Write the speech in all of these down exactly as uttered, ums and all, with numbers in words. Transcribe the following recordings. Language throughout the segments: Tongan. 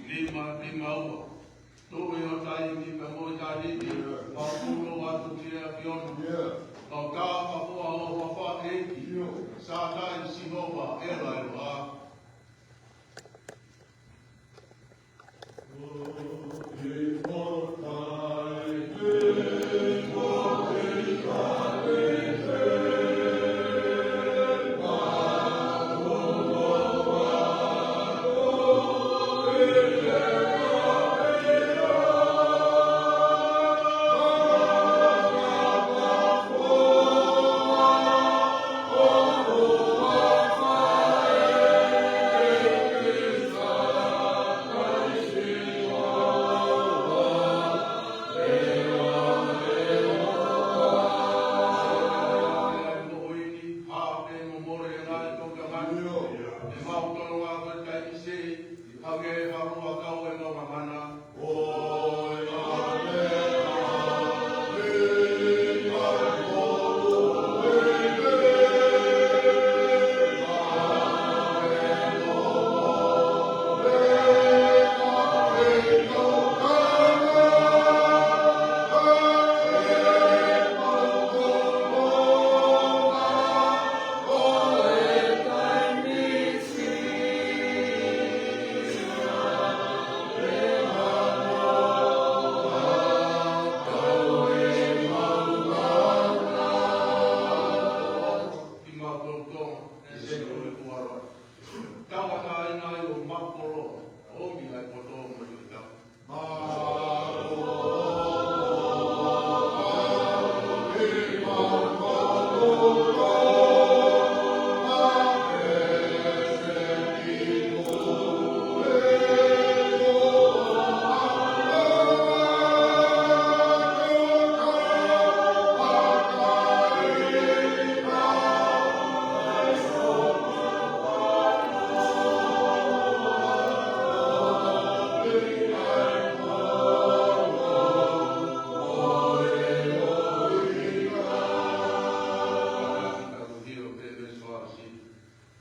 Nima, nima ua. Tuʻi ʻo taimi pea mo ʻitāniti, mau kūlou atu ki he ʻAfiona. Mau tāpuekina ho huafa ʻEiki, Sātai Sihova ʻEla ʻEloha.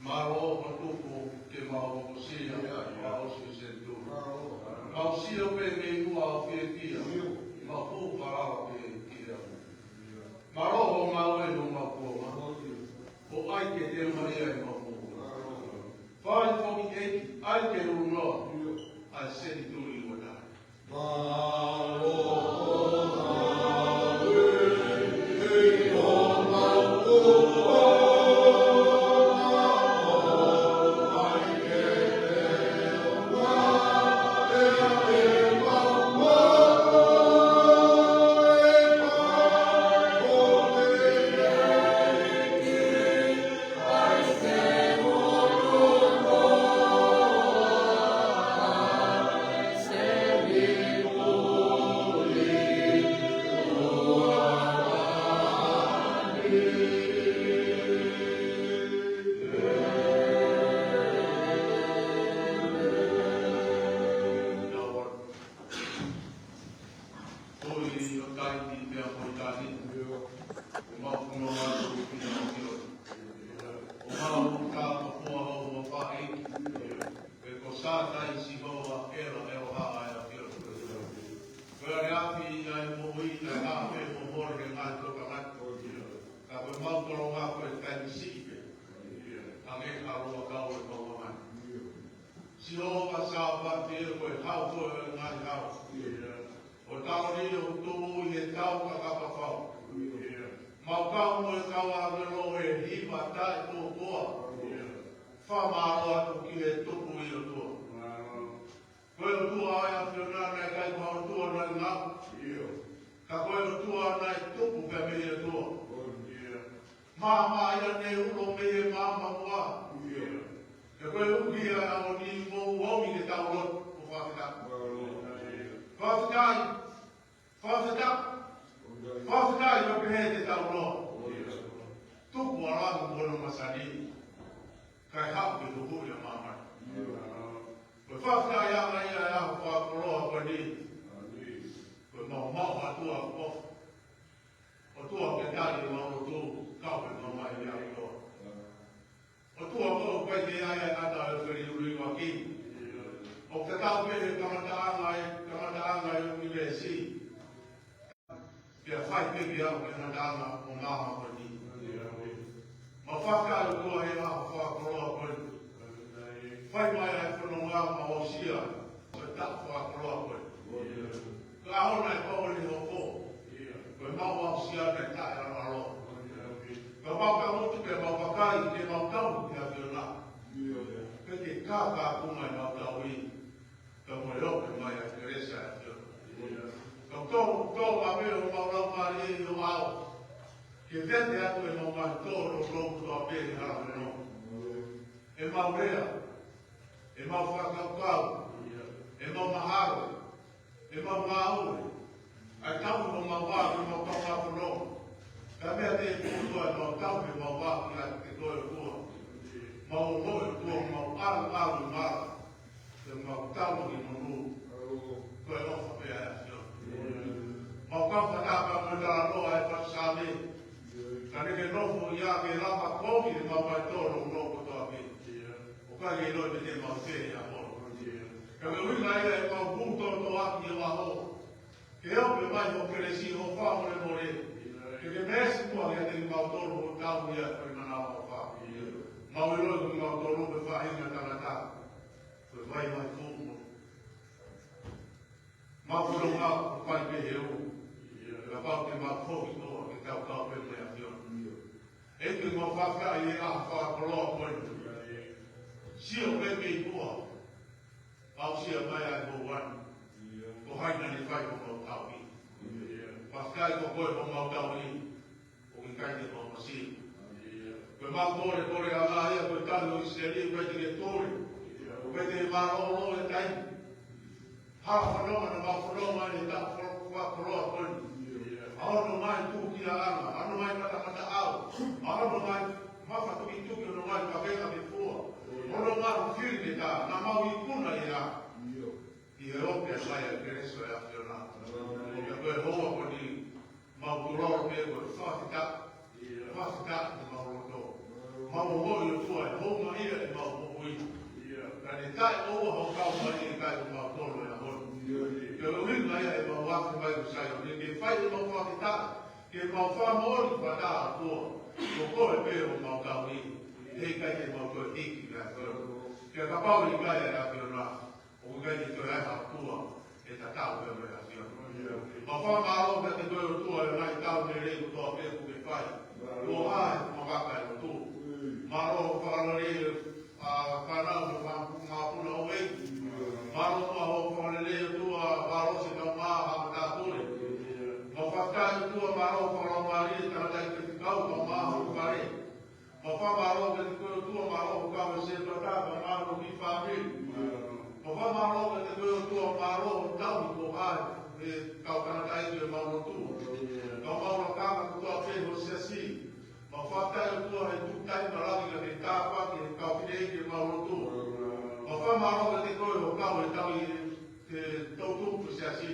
Mālō hoʻo tuku ke mau hokosia ʻa e fakaʻosi ʻo e senituli. Mau sio pē mei muʻa ʻo fiefia, mau hū falala pē ki he ʻAfiona. Mālō hoʻo ngāue ʻi homau kuonga. ʻOku ʻai ke te maʻia ʻi homau moʻui. Fai foki ʻEiki, ʻai ke lulunoa ʻa e senituli ua taha. Tuʻi ʻo taimi pea mo ʻitāniti, ʻoku mau kūlou atu ki he ʻAfiona. ʻOku mau tāpuekina ho huafa ʻEiki, he ko Sātai Sihova ʻEla ʻEloha ʻa e ʻAfiona. Ko e aleafi ʻa e moʻui, ʻa e haʻape mo mole he ngaahi tokanga. Ka ko ʻemau tolonga ko e taimi siʻi pē, hangē ko e ʻalu ʻa e kau ʻo e kau ʻa mani. Sihova, Sāpate ko e hau ko e ngaahi hau. ʻO taloni ʻo tuʻu ʻi he tau kakapa fau. Mau kau mo e kau ʻāngelo ʻi he hiva taʻetokoua. Fakamālō atu ki he tupu ʻi ʻOtua. Ko e ʻOtua ʻa e ʻAfiona naʻe ʻikai ko ha ʻotua naʻe ngāue. Ka ko e ʻOtua naʻe tupu pē mei he ʻOtua. Maama ia ne ulo mei he maama muʻa. He ko e uki ʻa e ʻaho ni mo uomi ke tau lotu ʻo fakafetaʻi. Fakafetaʻi. Fakafetaʻi. Fakafetaʻi ka pehē te tau loa. Tupu ʻa langi mo hono masani. Kae haʻu ke tuku ia māmani. Ko e fakafetaʻiʻanga ia ʻa e ʻaho fakakoloa ko eni. Ko e maumau ʻa e ʻOtua ko ʻOtua ke tali ʻemau lotu, kau ke mau mai ia ʻi loa. ʻOtua ko ʻoku ʻikai ke ʻi ai ha taha ʻe feliuliuaki. ʻOku tatau pē he kamataʻanga e, kamataʻanga e ʻunivēsi. Pea fai pē ke aʻu ki he kamataʻanga ʻo e māhina ko eni. Mau fakafetaʻi ʻOtua he ʻaho fakakoloa ko eni. Fai mai ʻa e fononga mau aʻusia ʻa e taʻu fakakoloa ko eni. Ka ʻoku ʻikai ke pau ʻene hoko ko e mau aʻusia ʻa e taʻeʻaonga. Ka mau ka mutu pē mau vakai ke mau tau ki he ʻAfiona. Pea ke kākā ʻa e ngaahi mau tauhi. Ka mo e ope mai ʻa e kelesi ʻa e ʻAfiona. Ka tō, tō ʻa pē ʻo mau lau mālie ʻi ho ʻao. Ke vete atu ʻemau ngaahi tō, tō, tō, tō pē ʻi hala meno. ʻEmau lea, ʻemau fakakaukau, ʻemau mahalo, ʻemau ngāue, ʻa e tau ʻo mau vā, ʻemau tau ngā pono. Ka meʻa te e putu ʻa ʻemau tau, ʻemau vā, ki ai ke koe ʻOtua. Mau ongoʻi ʻOtua, mau ʻalu, ʻalu, ʻalu. Ke mau tau ki monū. Ko e ʻofa pē ʻa e ʻAfiona. Mau kau fakataha mo e talanoa ʻa e fatu Saame. Ka ne ke nofo ia ke lava kovi ʻemau ngaahi tō, tō, tō kotoa pē. ʻOku ʻikai ke ʻilo pe te mau fē ia ʻo. Ka ko e ʻuhinga ia ʻemau hū tō, tō ʻaki ʻi ho ʻao. Ke ope mai ho kelesi, ho fakamolemole. Ke ke meesi muʻa kiate kimautolu ʻoku tau ia ko e manava ʻofa. Mau ʻilo ko kimautolu ko e faʻahinga tangata. Ko e vai mai fumo. Mau fononga ʻoku fai pē he u. Kapau te mau foki kotoa ke tau kau pē mo e ʻAfiona. ʻEiki mau fakafetaʻi he ʻaho fakakoloa ko eni. Sio pē mei muʻa. Aʻusia mai ʻa e houá ni. Ko hai naʻa ne fai homau tauhi. Fakafetaʻi ko koe homau tauhi. ʻOku ʻikai te mau masiva. Ko ʻemau kole, kole ʻa e ngaahi, ko e tali ʻo ʻIsileli, ʻoku ʻikai te ke tole. ʻOku ʻikai te ke mālōlō e taimi. Hala fononga naʻa mau fononga he taʻu fakakoloa ko eni. ʻA hono ngaahi tūkiaʻanga, ʻa hono ngaahi matamataʻau, ʻa hono ngaahi mafatukituki, hono ngaahi kavenga mei fua. Hono ngaahi fili ke tā, naʻa mau ikuna ia. ʻI he ope mai ʻa e kelesi ʻa e ʻAfiona. Ko e houa ko eni, mau tulolo pē ko e fakafetaʻi. Fakafetaʻi ʻi homau loto. Mau ongoʻi ʻOtua e houngaʻia ʻemau moʻui. Ka ne taʻeʻoua hoʻo kau mai ʻi he kai ʻo mau tolo e ʻaho ni. Ko e ʻuhinga ia ʻemau afe mai ko Saione, ke fai ʻemau fakafetaʻi, ke mau fakamoʻoni fakataha ʻOtua. Ko koe pē homau tauhi. Heʻikai te mau toe hiki ki he ʻAfiona. Pea kapau ʻe ʻikai ʻa e ʻAfiona, ʻoku ʻikai ke toe ʻi ai ha ʻOtua ʻe tatau pea mo e ʻAfiona. Mau fakamālō kiate koe ʻOtua he ngaahi tau lelei kotoa pē kuo ke fai. Kuo ʻā e mavaka e lotu. Mālō fakalelei ʻa e fānau mo e fānau mapuna ʻo e. Mālō muʻa hoʻo fakalelei ʻOtua, mālō siʻi kau mā ha matāpule. Mau fakafetaʻi ʻOtua, mālō fakalaumālie tangataʻeiki fekau, kau mā ha fale. Mau fakamālō kiate koe ʻOtua, mālō hoʻo kau he Sēpata, mālō ki he fāmili. Mau fakamālō kiate koe ʻOtua, mālō hoʻo tauhi ko hai e kau tangataʻeiki ʻemau lotu. Kau maʻu lakanga kotoa pē ho siasi. Mau fakafetaʻi ʻOtua he tuku taimi ʻo lava ke tāpuaki e kau fineʻeiki ʻemau lotu. Mau fakamālō kiate koe hoʻo kau he tauhi ke tau tuku siasi.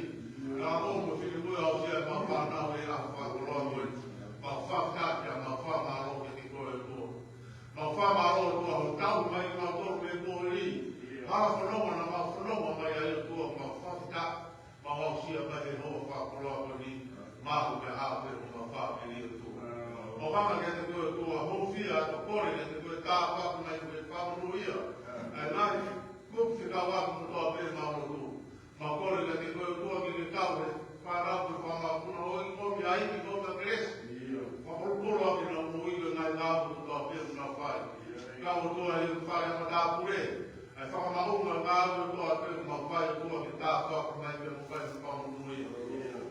Ka ʻoku mo fili mo aʻusia ʻemau fānau he ʻaho fakakoloa ko eni. Mau fakafetaʻi pea mau fakamālō kiate koe ʻOtua. Mau fakamālō ʻOtua hoʻo tauhi mai kimautolu mei he kuohili. Hala fononga naʻa mau fononga mai ai ʻOtua, mau fakafetaʻi. Mau aʻusia mai he houa fakakoloa ko eni. Mau ke hao pē homau fāmili ʻOtua. Mau hanga kiate koe ʻOtua, hūfia atu, kole kiate koe tāpuaki mai ke fakamonūʻia ʻa e ngaahi kupu fekauʻaki kotoa pē ʻemau lotu. Mau kole kiate koe ʻOtua ke ke kau he fānau mo e fānau mapuna ʻo e ʻomi ʻa e ʻEiki, ʻomi ʻa e kelesi. Fakapulupulu ʻaki ʻenau moʻui ʻi he ngaahi ngāue kotoa pē ʻoku nau fai. Kau ʻOtua ʻi he fale ʻa e matāpule. ʻA e fakamaʻunga ngāue kotoa pē ʻoku mau fai ʻOtua ke tāpuaki mai pea mo fai mo fakamonūʻia.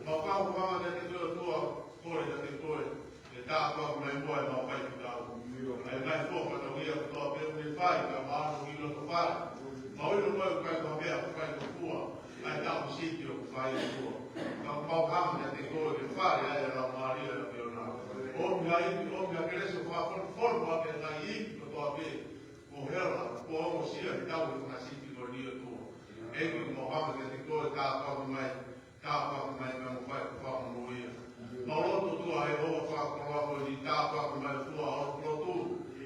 Mau kau hanga kiate koe ʻOtua, kole kiate koe. ʻE tāpuaki mai muʻa ʻemau faifekau. ʻA e ngaahi fua fakatauhia kotoa pē ʻoku ne fai, ka mau ʻilo ʻoku fai. Mau ʻilo mai ʻoku ʻikai ko ha meʻa ʻoku fai ko e fua. ʻA e taʻu sipi ʻoku fai e fua. Ka mau hanga kiate koe ke fai ai ʻa e laumālie ʻo e ʻAfiona. ʻOmi ʻa e ivi, ʻomi ʻa e kelesi ʻo fakafonu, fonu ʻaki ʻa e ngaahi ivi kotoa pē. Kuo hela, kuo ongosia ʻi he tau ʻi he fakasipi ko eni ʻOtua. ʻEiki mau hanga kiate koe tāpuaki mai. Tāpuaki mai pea mo fai ko e fakamonūʻia. Mau lotu ʻOtua he houa fakakoloa ko eni, tāpuaki mai ʻOtua ʻa e lotu.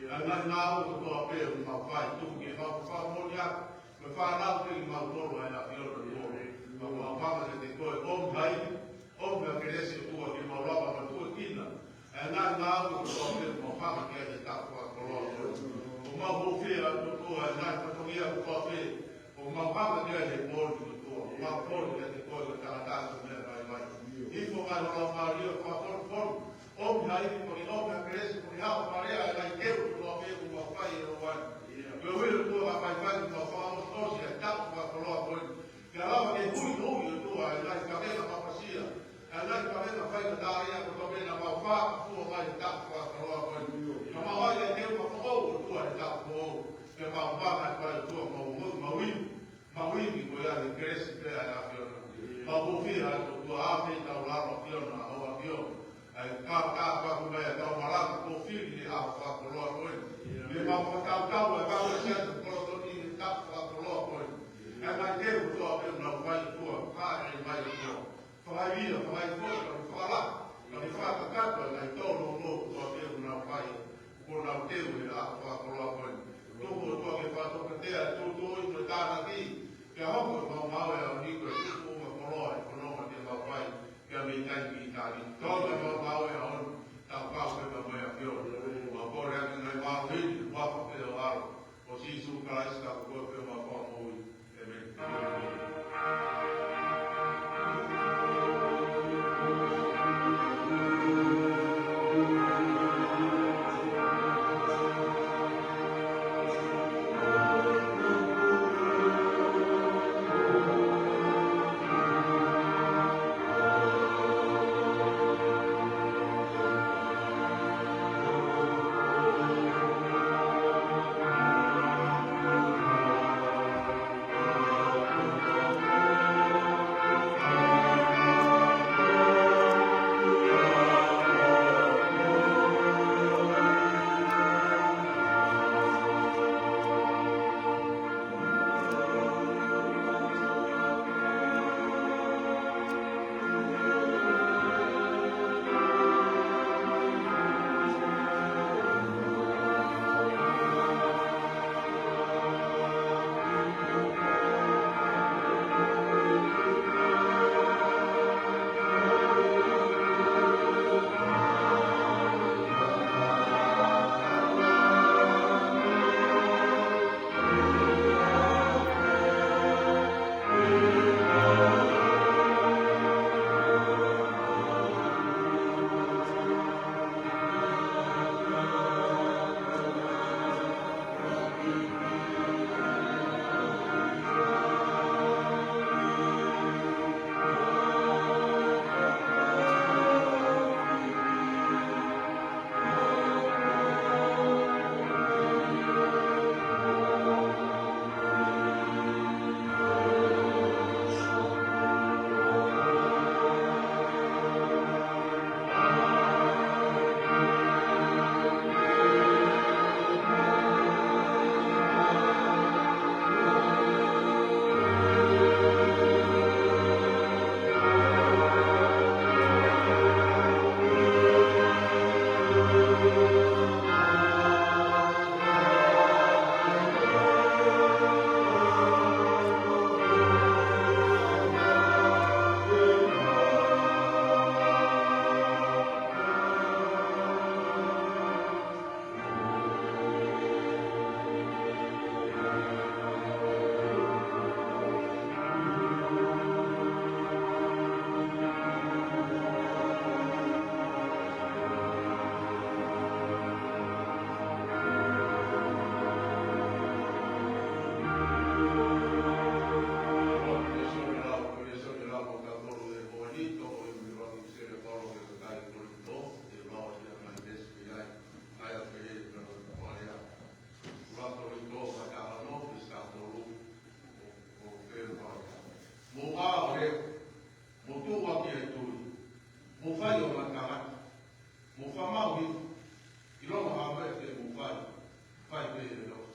ʻA e ngaahi ngāue kotoa pē ʻoku mau fai, tuku ke mau fakamoʻoni atu. Ko Fānau pē kimautolu ʻa e ʻAfiona ʻOtua. Mau hanga kiate koe, ʻomi ha ivi, ʻomi ha kelesi ʻOtua ke mau lava matuʻuekina ʻa e ngaahi ngāue kotoa pē mau hanga ki ai he taʻu fakakoloa ko eni. ʻOku mau hūfia atu ʻOtua ʻa e ngaahi fatongia kotoa pē ʻoku mau hanga ki ai he pō ni ʻOtua. ʻOku mau kole kiate koe ke tangata atu meʻa vaivai. Hifo mai ho Laumālie ʻo fakafonu ʻomi ha ivi, ʻomi ha kelesi, ʻomi ha fakalea ʻa e ngaahi teu kotoa pē ʻoku mau fai he ʻaho ni. Ke ʻuhinga ʻOtua ke fai mai ke mau fakaʻosi ʻa e taʻu fakakoloa ko eni. Ke lava ke huihuiʻi ʻOtua ʻa e ngaahi kavenga mafasia, ʻa e ngaahi kavenga faingataʻaʻia kotoa pē naʻa mau fakafua mai he taʻu fakakoloa ko eni. Ka mau ʻai ʻa e teu fakafoʻou ʻOtua he taʻu foʻou. Ke mau hanga ʻe fai ʻOtua mau, mau, mau ivi. Mau ivi ko ia he kelesi pē ʻa e ʻAfiona. Mau hūfia atu ʻOtua ʻa e tau lalo ʻAfiona, ʻa ho ʻAfio. ʻA e ka, ka, ka, ko mai ʻa e tau malanga ko fili he ʻaho fakakoloa ko eni. Ke mau fakakaukau ʻa e kau ʻa e siasi koloto ni he taʻu fakakoloa ko eni. ʻA e ngaahi teu kotoa pē ʻoku nau fai ʻOtua, ka e mai ʻOtua. Fakaivia, fakaifoʻi, ka ke fakalahi, ka ke fakakakato ʻa e ngaahi tōnounou kotoa pē ʻoku nau fai, ʻoku nau teu he ʻaho fakakoloa ko eni. Tuku ʻOtua ke fakatokatea ʻa e tūtuuʻi mo e tānaki, ke hoko ʻemau ngāue ʻaho ni ko e tuku ʻo e koloa ʻi he fononga te mau fai, pea mei taimi ki taimi. Tau ke mau ngāue ʻaho ni, tau kau pē mo e ʻAfiona. Mau kole ʻaki ʻa e ngaahi mālohi ni, ʻi he huafa pē ho ʻAlo ko Sīsū Kalaisi, ko koe pē homau Fakamoʻui. ʻĒmeni. Ua Kolinitō vahe taha ono, veesi taha tolu, ʻo, ʻo pehē mai: Mou ʻā ʻo lea, mou tuʻu ʻaki ʻa e tui, mou fai ʻo mata tangata, mou fakamaʻu hifo, ʻilonga ha meʻa te mou fai, fai pē ʻi he loto.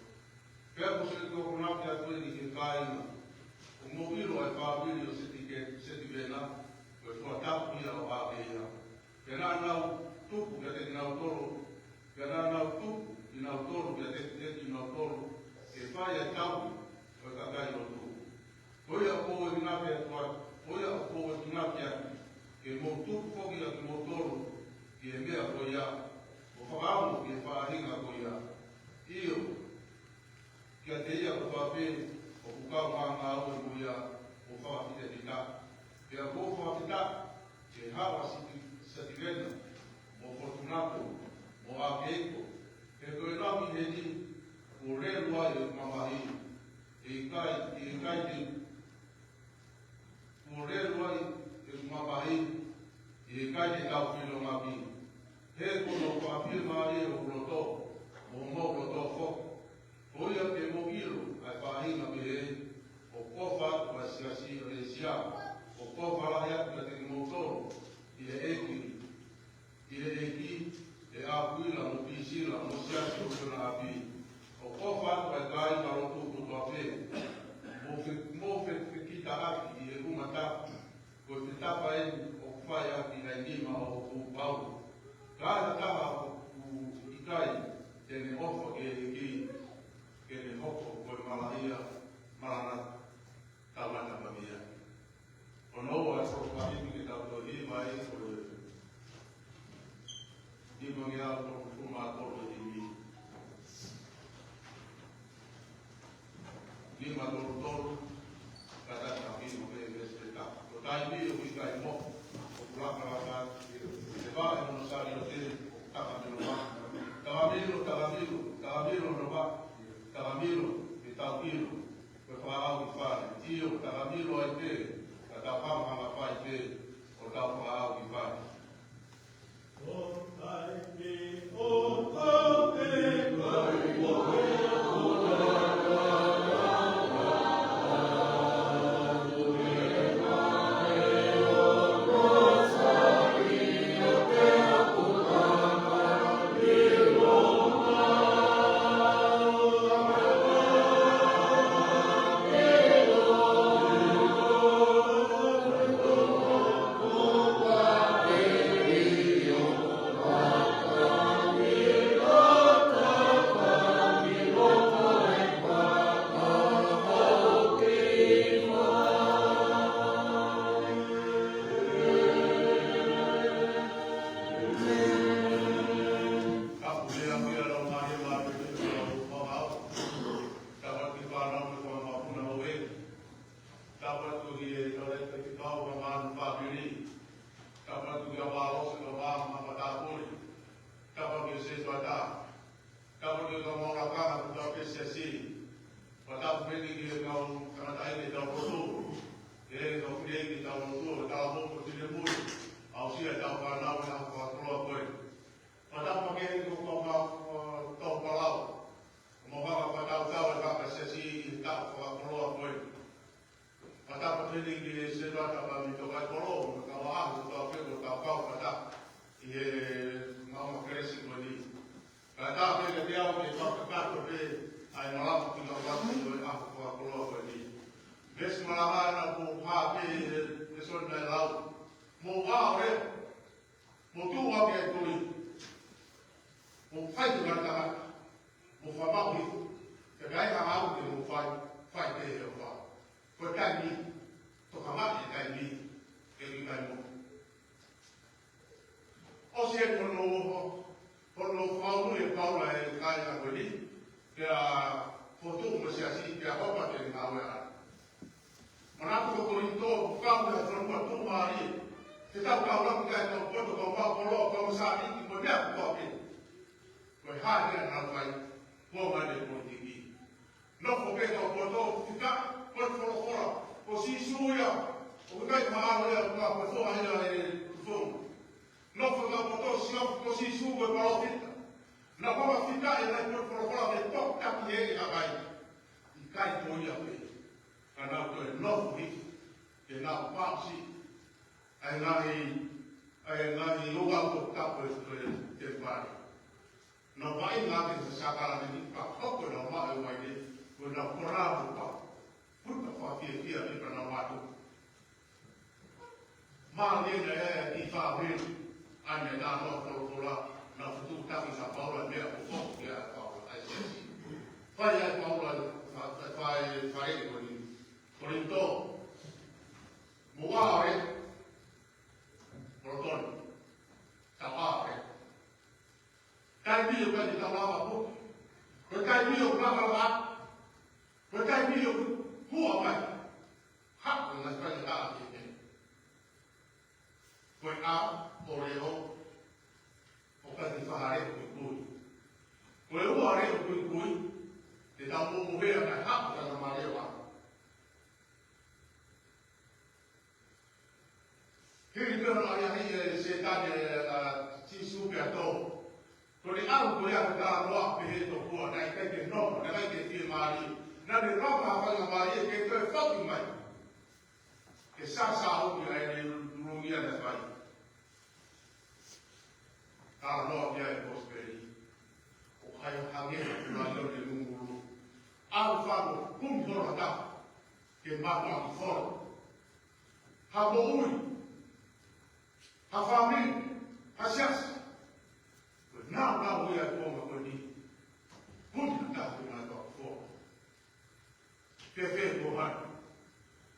Pea ko e sio ʻoku ou ʻoatu eni ki he kāinga, ʻoku mou ʻilo ʻa e fāmili ʻo Setike-, Setivena, ko e foha tapu ia ʻo ʻAvea. Pea naʻa nau tuku kiate kinautolu, pea naʻa nau tuku kinautolu kiate, kiate kinautolu, ke fai ʻa e tauhi ʻo e kakai ke mou tuku foki ʻa kimoutolu ki he meʻa ko ia, ʻo fakaongo ki he faʻahinga ko ia. ʻIo, kiate ia kotoa pē ʻoku kau ngāngāue mo ia, ʻo fakafitefita. Pea ʻoku ou fakafetaʻi ki he haʻa ʻo Siti-, Sitiveni, mo Fōtunato, mo ʻAkeiko, he ko e lau ʻi heni, kuo lelu ai ʻeku mamahi, ʻe ʻikai, ʻe ʻikai te kuo lelu ai ʻeku mamahi, ʻe ʻikai te tau filo ngami. He ko hono fakafiemālie ʻo hoku loto, mo homou loto foki. Ko ia ke mou ʻilo ʻa e faʻahinga pehē, ʻoku ʻofa atu ʻa e siasi ʻo ʻEkalesia, ʻoku ʻofa lahi atu kiate kimoutolu ʻi he ʻEiki, ʻi he ʻEiki, ʻe ʻAkuila mo Pisila mo e siasi ʻoku ʻi hona ʻapi. ʻOku ʻofa atu ʻa e kāingalotu kotoa pē. Mou fe-, mou fe-, fekitaʻaki ʻi he ʻumatapu, ko e fetapa eni ʻoku fai ʻaki ʻa e nima ʻo Paula. Ka ai ha taha ʻoku ʻikai te ne ʻofa ki he ʻEiki, ke ne hoko ko e malaʻia, malanga, tau matapamia. Ko hono ua ʻa e sōpaki ke tau toe hiva ai, ko e nimangeau tolungofulu mā tolu ʻi he himi. Nima tolu tolu, ka tau ka hiva mei he veesi taha. Ko e taimi ʻoku ʻikai mo, ʻoku lakalaka, ʻe vaʻe hono saliote, ʻoku takamilo ma. Takamilo, takamilo, takamilo hono ma, takamilo, ʻe tau ʻilo. Ko e fakaʻau ki fale. ʻIo, takamilo ai pē, ka tau hanga fai pē, ʻo tau fakaʻau ki fale. Tapu ki he ʻEiki ʻa e lau mā he mā pē ki he lau mā. Tapu ki he fānau mo e fānau mapuna ʻo e. Tapu atu ki he kau lele ki he kau mā mo e fāmili. Tapu atu ki he mālosi kau mā mo e matāpule. Tapu ki he sētuata. Tapu ki he kau maʻu lakanga kotoa pē siasi. Pea tapu pē ki he kau tangataʻeiki ʻetau lotu. Ki he kau fineʻeiki ʻetau lotu, ʻetau lotu finemui. Aʻusia ʻetau fānau ʻi he ʻaho fakakoloa ko ē. Pea tapu ki he kau ma-, ʻo, tau palau. Mo e kau fakatautau ʻa e kau siasi ʻi he ʻaho fakakoloa ko ē. Pea tapu pē ki he sētuata pea mo e tokaipaolo, mo e kau ʻaʻahi kotoa pē kuo tau kau fakataha ʻi he maʻunga kelesi ko eni. Kae tapu pē kiate au ke fakakakato pē ʻa e malanga ki he ʻaho fakakoloa ko eni. Veesi malanga ʻena kuo hā pē ʻi he lēsoni naʻe lau. Mou ʻā ʻo lea. Mou tuʻu ʻaki ʻa e tui. Mou fai ki he ngaahi tangata. Mou fakamaʻu hifo. Ka ʻikai ha ʻalu ke mou fai, fai pē ʻe he ʻOtua. Ko e taimi, toka mai e taimi, ke ʻikai mo. ʻOsi eni hono, hono fakaʻunu ʻe Paula ʻa e kāinga ko eni, pea fotu mo e siasi, pea hoko atu e ngāue ʻaʻana. Manatu ko Kolinitō, kau ʻi he fonua tuʻumālie. Te tau kau laki kai tau poto, kau pau koloa, kau sāniti, ko e meʻa kotoa pē. Ko e hā e meʻa naʻa nau fai, ko e ngāue politiki. Nofo pē kau poto, fika, ko e folofola, ko Sīsū ia, ʻoku ʻikai mahalo ia, ko e foha ia ʻe tufonu. Nofo kau poto, sio, ko Sīsū, ko e palōfita. Naʻa nau fika e ngaahi folofola, ke tokotaki ʻe he kakai. ʻIkai ko ia pē. Ka nau toe nofo hifo, ke nau pāsi ʻa e ngaahi, ʻa e ngaahi ouau toputapu ʻo e temipale. Nau vaʻinga ʻaki e sākalamēniti pea hoko ʻenau maʻu e uaine, ko ʻenau kolapu pea puta fakafiefia pea nau mātuku. Mālie naʻe ʻi fāmili, ʻa e meʻa naʻa nau folofola, naʻa nau fetuʻutaki kia Paula, meʻa ko foki kia Paula, ʻa e siasi. Fai ʻa Paula, fai, fai, fai ko eni, Kolinitō. Mou ʻā ʻo lea. ʻe, ʻa, Sīsū pea tō. Ko e ʻalu ko ia ke talanoa pehē tokua, naʻe ʻikai ke nofo, naʻe ʻikai ke fiemālie. Naʻa ne lava ha faingamālie ke toe foki mai. Ke sasā hoki ai e lulungia naʻe fai. Talanoa ki ai e kosipeli. ʻO hai hangē ha kula ʻi ʻolunga lulululu. ʻAlu fano kumi hola ta. Ke mātuʻaki fola. Ha moʻui. Ha fāmili. Ha siasi. Ko e naunau ia e kuonga ko eni. Kumi ha taha ke mātuʻaki fola. Fēfē ko hai.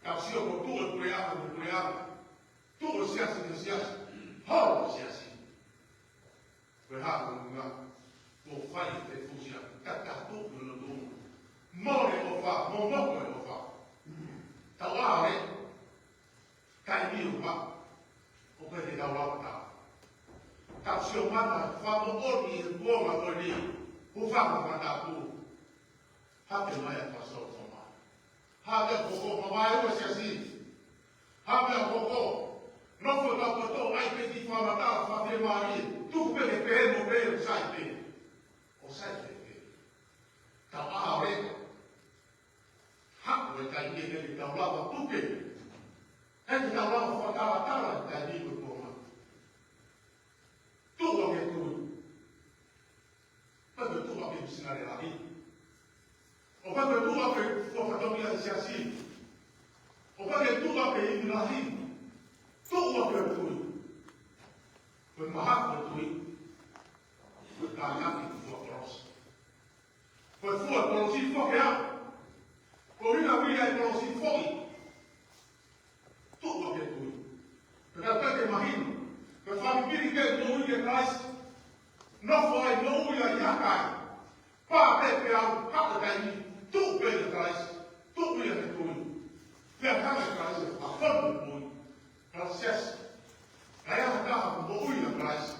Tau sio ko e tuʻu e puleʻanga mo e puleʻanga. Tuʻu e siasi mo e siasi. Holo e siasi. Ko e hā ko e ʻuhinga. Kuo fai e fusia. Tatau tuʻu e lotu. Mole ʻofa, momoko e ʻofa. Tau ʻā leva. Taimi ʻofa. ʻOku ʻikai ke tau lava tau. Tau sio mata, fakamoʻoni e kuonga ko eni. Hūfanga he mataʻu. Hake mai ʻa Pastor Toma. Hake ʻo koko, mavae ua siasi. Hake ʻo koko. Nofo ʻa e kau kotoa ʻai ke ti fakamatala fakafiemālie. Tuku pē ke pehē mo pehē ʻoku sai pē. ʻOku sai pē pē. Tau ʻā leva. Haʻu e taimi ke tau lava puke. He te tau lava fakatalatala e taimi ko e kuonga. Tuʻu ʻa e tui. ʻOku ʻikai ke tuʻu ʻa e misinale lahi. ʻOku ʻikai ke tuʻu ʻa e fua fatongia ʻa e siasi. ʻOku ʻikai ke tuʻu ʻa e ivi lahi. Tuʻu ʻa e tui. Ko e mahafu e tui. Ko e kātaki ko e fua kolosi. Ko e fua kolosi foki ā. Ko e ʻuhinga ia e kolosi foki. Tuʻu ʻa e tui. Pea ka ke mahino. Ko e fāmili ke moʻui ʻia Kalaisi. Nofo ai moʻui ai ʻia Kalaisi. Pā pē pea u haka kai ni. Tuʻu pē ʻia Kalaisi. Tuʻu ʻia e tui. Pea hanga ʻe Kalaisi ʻo fonu moʻui. Kalaisi. Kae ʻi ai ha taha ʻoku moʻui ʻia Kalaisi.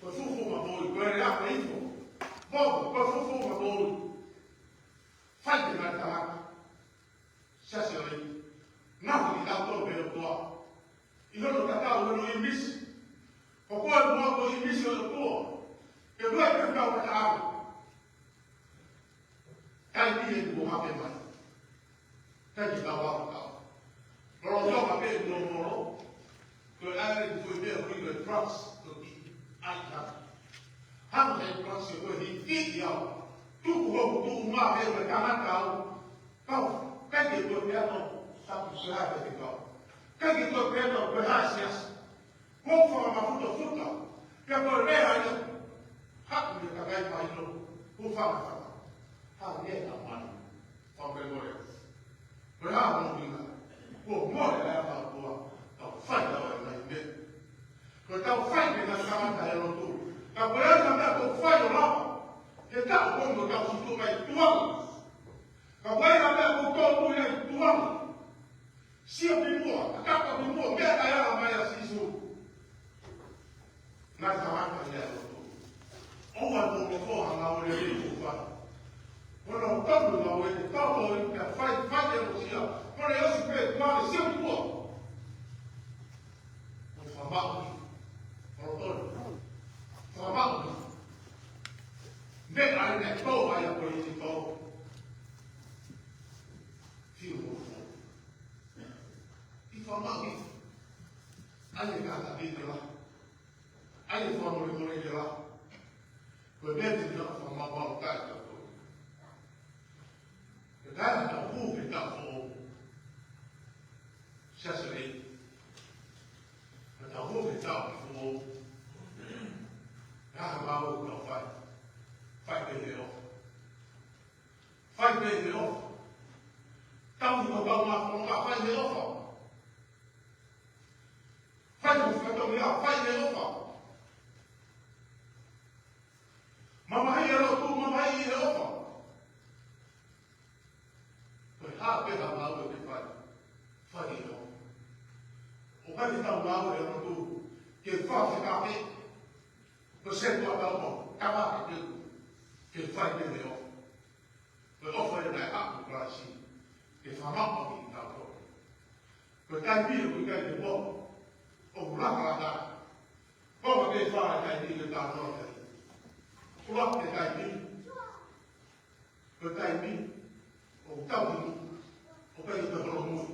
Ko e fuofua moʻui. Ko e lea ko e ifo. Mo, ko e fuofua moʻui. Fai ke ngata hake. Siasi ʻo e. Ngata ki tau tō pē ʻOtua. ʻI hono tatau hono ʻīmisi. Ko koe mo au ko e ʻīmisi ʻo e ʻOtua. Ke lue ke tau ka taau. Kai pē ʻe kuo hake mai. Kai ke tau ʻa tau. Lolotonga pē ʻe molo. Ko e ʻai ko e meʻa ko e drugs. Ko e ʻai ka. Hanga ʻe drugs ko e hiki ʻi au. Tuku hoku tuʻu mā he me tangata au. Kau, kai ke koe pē ʻa tau. Tapu se hai ke kau. Kai ke koe pē ʻa tau, ko e hā e siasi. Kuo fakamafutafuta. Pea ko e lea ia. Haʻu ia ka kai mai lo. Kuo fakamafutafuta. Hā ia ka mani. Fakamolemole. Ko e hā hono ʻuhinga. Kuo mole ʻa e ʻOtua. Tau fai tau e ngaahi meʻa. Ko e tau fai ke ngaahi tangata e lotu. Ka ko e hā e meʻa tau fai ʻo lava. He tau kongo tau sutu mai tuanga. Ka ko e hā e meʻa tau tō mui ai tuanga. Sio ki muʻa, ka kapa ki muʻa, meʻa ka ʻe ala mai ʻa Sīsū. Ngaahi tangata ia e lotu. ʻOua ʻe mou nofo ha ngāue lelei ʻoku fai. Ko hono tonu ngāue te tau ʻi te fai, fai e mosia. Ko hono ʻosi pē, tuale sio ki muʻa. Ko e fakamaʻu ki. Ko hono tonu. Fakamaʻu ki. Meʻa ʻi ne tō ai ʻa ko e ʻi tō. Fiu mo fo. ʻI fakamaʻu ki. ʻAi e kātaki ke la. ʻAi e fakamolemole ke la. Ko e meʻa te na fakamaʻu au kai ka ko. Ke kai na hū ke ta fo. Siasi lei. Ke ta hū ke ta fo. Ka ha mau ka fai. Fai ke leo. Fai pē he ʻofa. Tau ki tau māfana, fai he ʻofa. Fai he fatongia, fai he ʻofa. Mamahi e lotu, mamahi he ʻofa. Ko e hā pē ha ngāue ke fai, fai he ʻofa. ʻOku ʻikai ke tau ngāue he lotu, ke fai he kape. Ko e sētuata ʻofa, tama ke ke fai pē he ʻofa. Ko e ʻofa ia naʻe haʻu ʻe Kalaisi ke fakamaʻu kitautolu. Ko e taimi ʻoku ʻikai ke moʻo, ʻoku lakalaka. Ko e meʻa pē ʻe fā ʻi he taimi ni ke tau noa ai. Ko e taimi, ko e taimi ʻoku tau inu, ʻoku ʻikai ke tau holomui.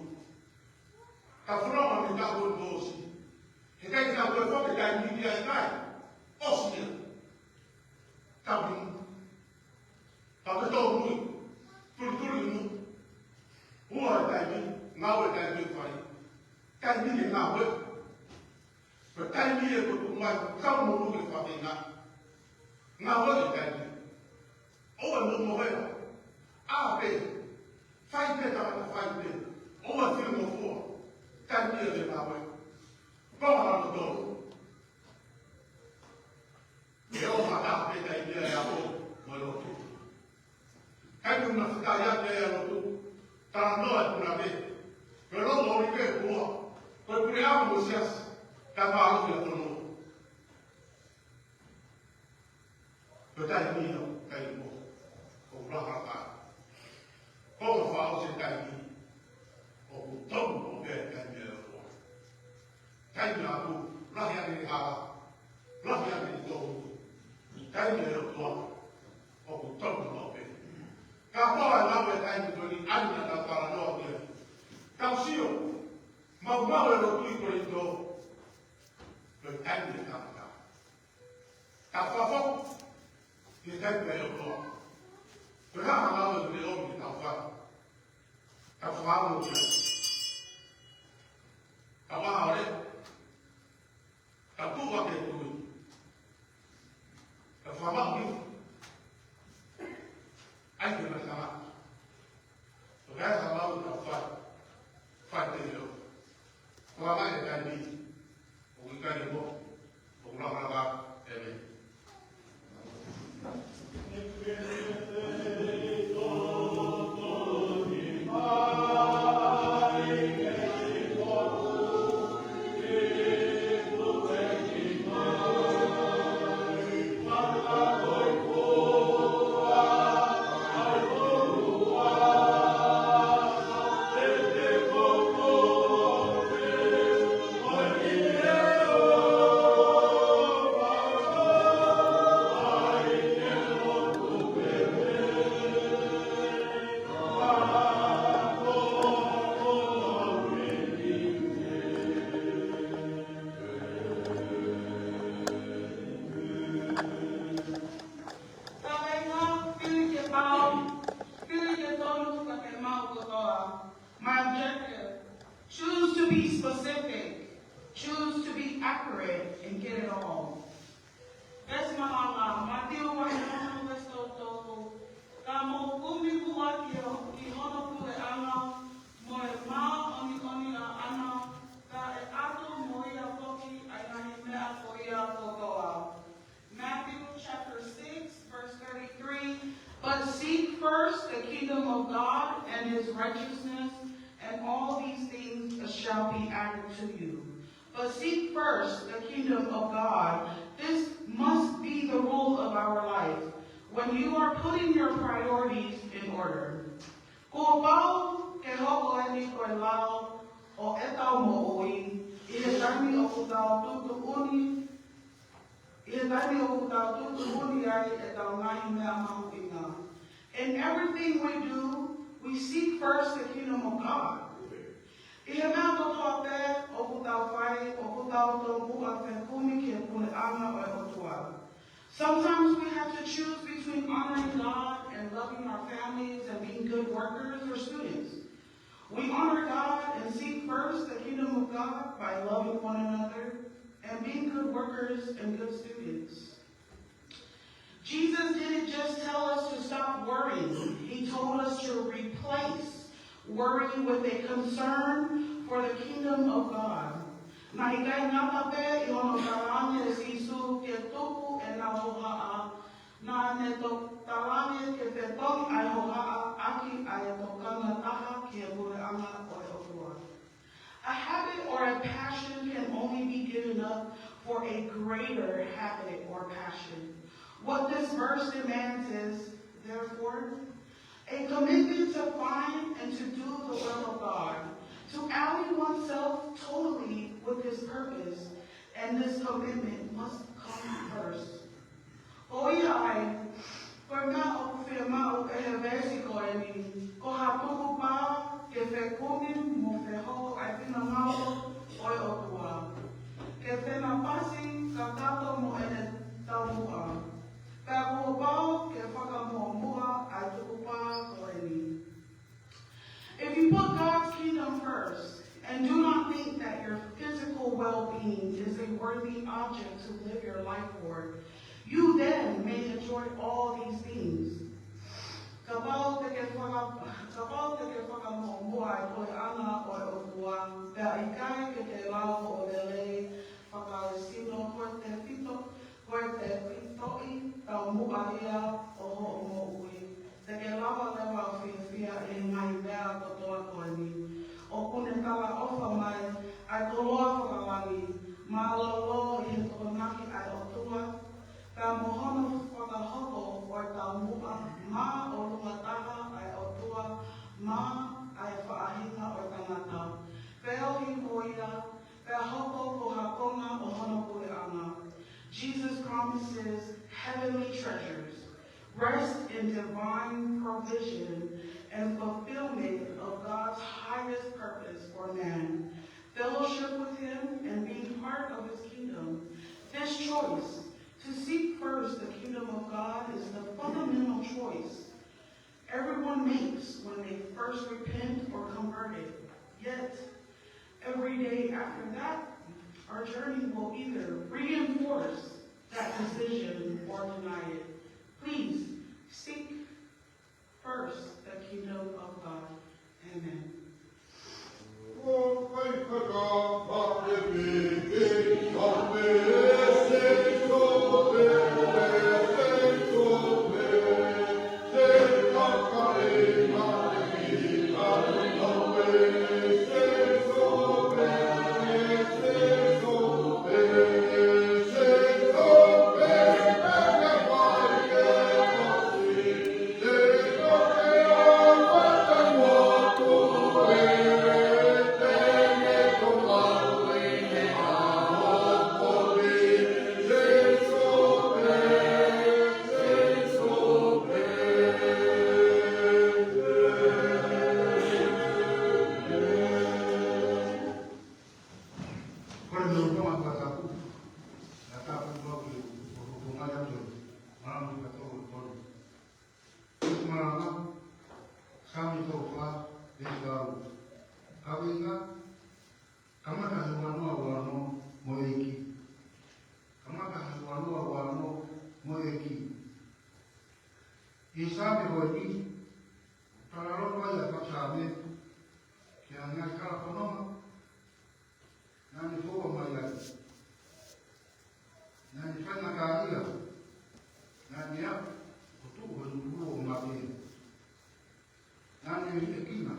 Tau fononga mei he taʻu kuo ʻosi. He ʻikai ke tau toe foki he taimi ni ia, ʻikai. ʻOsi ia. Tau inu. Tau ke tau mui. Tulituli inu. Ua e taimi, ngāue e taimi fai. Taimi ke ngāue. Ko e taimi ē ko e tuʻu mai ko e kau mulu ke fai ngā. Ngāue e taimi. ʻOua naʻa mohe. ʻA pē. Fai pē tangata fai pē. ʻOua fili mo fua. Taimi ē ke ngāue. Ko e hā naʻa tau. ʻE ʻoho ʻa e taha pē taimi ʻe aʻu mo e lotu. Kai tu na fita ia te ia lotu. Talanoa e puna pē. Ko e lotu ʻo ni pē kua. Ko e pule ʻamu mo siasi. Ka mālō ia kono. Ko e taimi ia, taimi mo. Ko e laha ka. Ko e fā ʻosi e taimi. ʻOku tonu ʻo pē taimi ʻe ʻotua. Taimi ʻaku, lahi ange ʻi hala, lahi ange ʻi tō. Taimi ʻe ʻotua, ʻoku tonu ʻo pē. Ka ko e lau e taimi ko eni ʻa ia naʻa tau talanoa ki ai. Tau sio, maumau e lotu ʻi Kolinitō, ko e taimi ʻe kamata. Tau fafo, ʻi he taimi ʻe ʻotua. Ko e hā e lau ʻe ʻomi ke tau fai. Tau fakaʻamu ki ai. Tau ʻaʻole. Tau tuʻu ake tui. Tau fakamaʻu ki. ʻAi ke mata kama. Ko e hā e lau tau fai. Fai te leo. Ko e hā e taimi. ʻOku ʻikai ke mo. ʻOku lakalaka, ʻēmeni. Kāinga, fili ke pau, fili ke tonu, ka ke maʻu kotoa. My objective, choose to be specific, choose to be accurate, and get it all. Veesi malanga, Mātiu vahe ono veesi tolu tolu. Ka mou kumi muʻa ki ho-, ki hono puleʻanga, mo e māʻoniʻoni ʻaʻana, ka ʻe ʻatu mo ia foki ʻa e ngaahi meʻa ko ia kotoa. Matthew chapter six, verse thirty-three, "But seek first the kingdom of God and his righteousness, and all these things shall be added to you." But seek first the kingdom of God. This must be the rule of our life when you are putting your priorities in order. Kuo pau ke hoko eni ko e lao ʻo ʻetau moʻui, ʻi he taimi ʻoku tau tuʻutuʻuni, ʻi he taimi ʻoku tau tuʻutuʻuni ai ʻetau ngaahi meʻa mahuʻinga. In everything we do, we seek first the kingdom of God. ʻI he meʻa kotoa pē ʻoku tau fai, ʻoku tau tomuʻa fekumi ki he puleʻanga ʻo e ʻOtua. Sometimes we have to choose between honoring God and loving our families and being good workers or students. We honor God and seek first the kingdom of God by loving one another and being good workers and good students. Jesus didn't just tell us to stop worrying. He told us to replace worry with a concern for the kingdom of God. Naʻe ʻikai ngata pē ʻi hono talaange ʻe Sīsū ke tuku ʻenau hohaʻa, naʻa ne toe talaange ke fetongi ʻa e hohaʻa ʻaki ʻa e tokanga taha ki he puleʻanga ʻo e ʻOtua. A habit or a passion can only be given up for a greater habit or passion. What this verse demands is, therefore, a commitment to find and to do the will of God, to ally oneself totally with his purpose, and this commitment must come first. Ko ia ai, ko e meʻa ʻoku fiemaʻu ʻe he veesi ko eni, ko ha tukupā ke fekumi mo fehoʻo ʻa e finangalo ʻo e ʻOtua, ke fenāpasi kakato mo ʻene taumuʻa. Pea kuo pau ke fakamuʻomuʻa ʻa e tukupā ko eni. If you put God's kingdom first and do not think that your physical well-being is a worthy object to live your life for, you then may enjoy all these things. Kapau te ke faka-, kapau te ke fakamuʻomuʻa ʻa e puleʻanga ʻo e ʻOtua, pea ʻikai ke ke lau ʻo lelei fakasino, ko e tefito, ko e tefitoʻi taumuʻa ia ʻo hoʻo moʻui. Te ke lava leva ʻo fiefia ʻi he ngaahi meʻa kotoa ko eni. ʻOku ne talaʻofa mai ʻa e koloa fakalangi, mālōlō ʻi he Tokonaki ʻa e ʻOtua, pea mo hono fakahoko ʻo e taumuʻa māʻolunga taha ʻa e ʻOtua maʻa e faʻahinga ʻo e tangata. Pea ʻoku hoko ia, pea hoko ko ha konga ʻo hono puleʻanga. Jesus promises heavenly treasures, rest in divine provision, and fulfillment of God's highest purpose for man. Fellowship with Him and being part of His kingdom. This choice to seek first the kingdom of God is the fundamental choice everyone makes when they first repent or converted. Yet, every day after that, our journey will either reinforce that decision or deny it. Please seek first the kingdom of God. Amen. Ko e meʻa ʻoku ou tapu, ʻa e tapu atu ki he ʻOtua, ʻoku ngali atu, mālō ʻi he tolu tolu. Malanga, Saame tolu fā, veesi valu. Kaveinga, kamata he ua noa ua noa mo e ʻEiki. Kamata he ua noa ua noa mo e ʻEiki. ʻI he Saame ko eni, talaloto ai ʻa e fakasaame ki he ngaahi kalafononga naʻa ne foua mai ai. Naʻa ne faingataʻaʻia. Naʻa ne aʻu ʻo tuʻu he nofo ʻo mate. Naʻa ne liʻekina,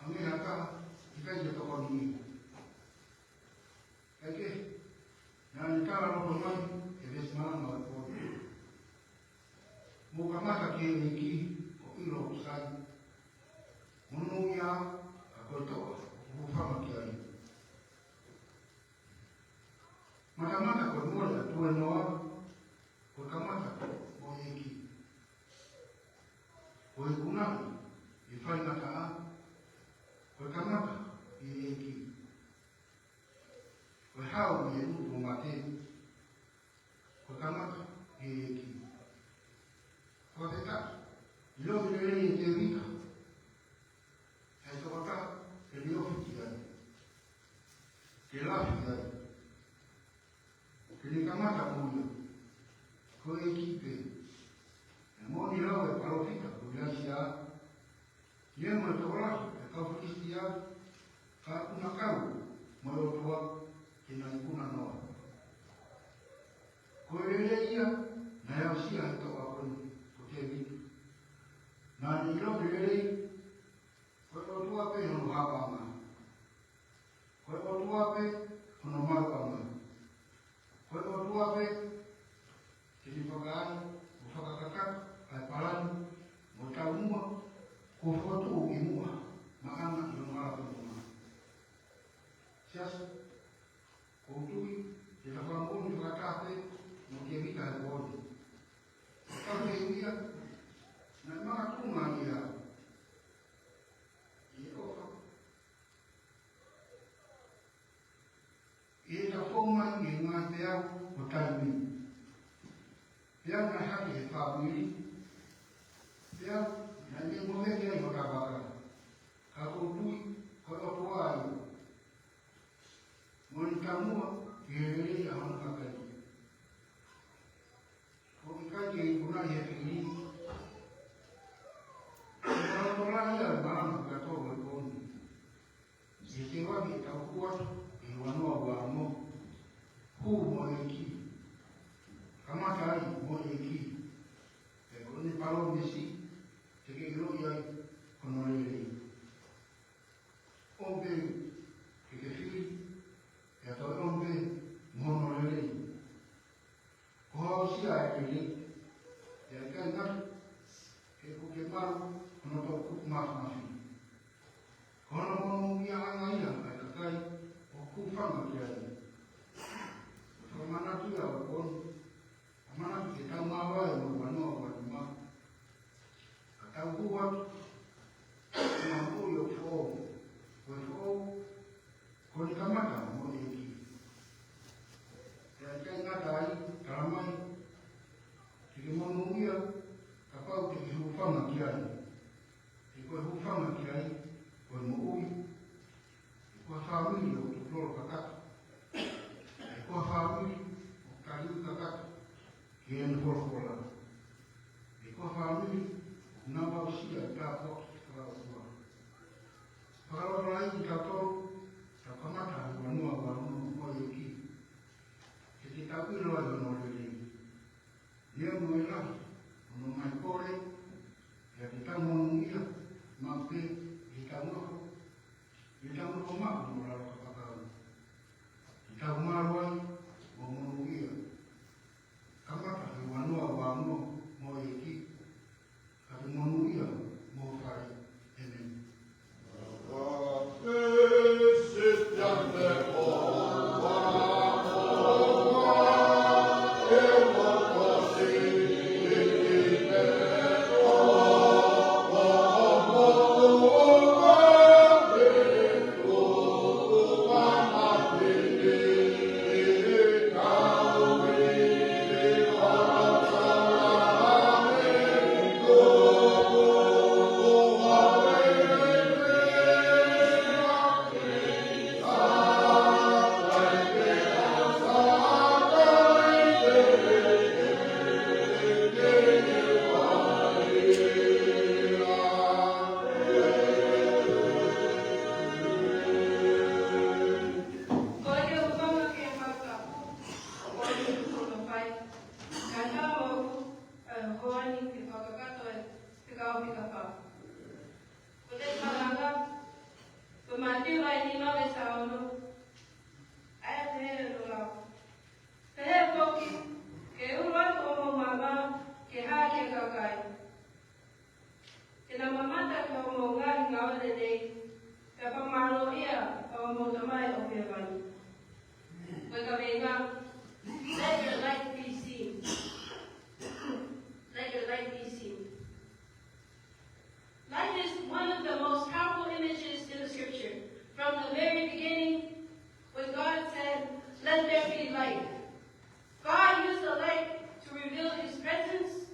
hangē ha taha ʻikai ke tokoni. Kae kehe, naʻa ne talaloto mai he veesi malanga ʻo e pō: Mou kamata ki he ʻEiki ko e ʻilo ʻoku sai, monūʻia, ka ko e toʻa ʻoku hūfanga ki ai. Matamata ko e mole ʻa Tuenoa, ko e kamata mo e ʻEiki. Ko e ikunaʻi ʻi he faingataʻa, ko e kamata ʻi he ʻEiki. Ko e hao ʻi he nofo ʻo mate, ko e kamata ʻi he ʻEiki. Fakafetaʻi, ʻiloʻi lelei ʻe Tēvita, ʻa e tokotaha ke ne ofi ki ai, ke lafi ki ai, ke ne kamata mo ia, ko e ʻEiki pē. Naʻe moʻoni lau ʻe he palōfita ko ʻIlaisiā, ʻi he meʻa tokolahi ʻa e kau Filisitia, ka ʻoku na kau mo e ʻOtua, ke na ikuna noa. Ko e lelei ia naʻe aʻusia ʻe he toʻa ko eni, ko Tēvita. Naʻa ne ʻiloʻi lelei, ko e ʻOtua pē hono haoʻanga. Ko e ʻOtua pē hono maluʻanga. Ko e ʻOtua pē te ne fakaai mo fakakakato ʻa e palani mo e taumuʻa kuo fokotuʻu ʻi muʻa maʻana ʻi hono hala fononga. Siasi, ʻoku ou tui te ta fakamoʻoni fakataha Pea, naʻe ʻikai ke u mohe ki ai fakavaka. Ka ʻoku ou tui, ko e ʻOtua ia. Mo ʻene taumuʻa, ki he lelei ʻa hono kakai. ʻOku ʻikai ke ikuna ʻi he fili. Ko e ʻOtua ia, ʻa e māmani kātoa ʻo e ʻaho ni. ʻI he teu ʻaki ʻetau hū atu ʻi he ua noa ua ono. Hū mo e ʻEiki. Kamata ai mo e ʻEiki. He ko ʻene palōmesi, te ke ʻiloʻi ai hono lelei. ʻOmbe ke ke fili, pea toe ʻombe mo hono lelei. Ko hoʻo aʻusia ʻa e lelei, pea ʻikai ngata, he ʻoku ke maʻu hono toʻukupu māfimafi. Ko hono monūʻiaʻanga ia ʻa e kakai ʻoku hūfanga ki ai. Fakamanatu ia ʻo kon, fakamanatu ke tau māvae mo ua noa ua nima. Ka tau hū atu, ʻo maʻu ʻi he foʻou. Ko e foʻou, ko ʻene kamata mo e ʻEiki. Pea ʻikai ngata ai, talamai, te ke monūʻia, kapau te ke hūfanga ki ai. He ko e hūfanga ki ai, ko e moʻui. He ko ha fāmili ʻoku tukulolo kakato. He ko ha fāmili ʻoku taliui kakato ki heʻene folofola. He ko ha fāmili ʻoku nau aʻusia ʻa e tāpuaki fakaʻotua. Fakalotolahi kitautolu, tau kamata ʻi he ua noa ua ono mo e ʻEiki. Ke te tau ʻilo ai hono lelei. Neongo e lahi hono ʻomai kole, pea te tau monūʻia, maʻu pē ʻi heʻetau nofo, ʻi heʻetau nofo maʻu mo lalo kapakau. Te tau mālō ai mo monūʻia. Kamata ʻi he ua noa ua ono mo e ʻEiki, ka te monūʻia mo fai. ʻĒmeni. Ko e ke hūfanga ki he fakakapu, ʻoku ʻi hono fai, kae ʻatā moʻoku, ʻa e hoani ke fakakakato e fekau fika fā. Ko e malanga, ko Mātiu vahe nima veesi ono, ʻa ia ʻoku pehē hono lau. Pehē foki, ke ʻulu atu hoʻomou maama, ke hā ki he kakai. Ke nau mamata ki hoʻomou ngaahi ngāue lelei, pea fakamālōʻia ʻa hoʻomou Tamai ʻoku ʻi hēvani. Ko e kaveinga, let your light be seen. Let your light be seen. Light is one of the most powerful images in the scripture. From the very beginning, when God said, "Let there be light," God used the light to reveal his presence,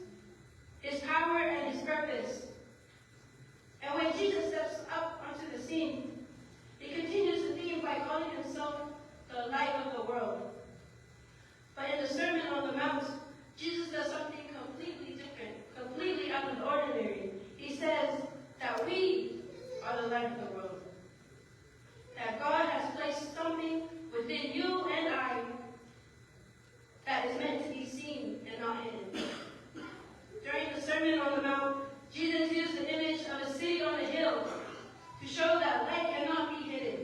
his power, and his purpose. And when Jesus steps up onto the scene, he continues the theme by calling himself the light of the world. But in the Sermon on the Mount, Jesus does something completely different, completely out of the ordinary. He says that we are the light of the world. That God has placed something within you and I that is meant to be seen and not hidden. During the Sermon on the Mount, Jesus used the image of a city on a hill to show that light cannot be hidden.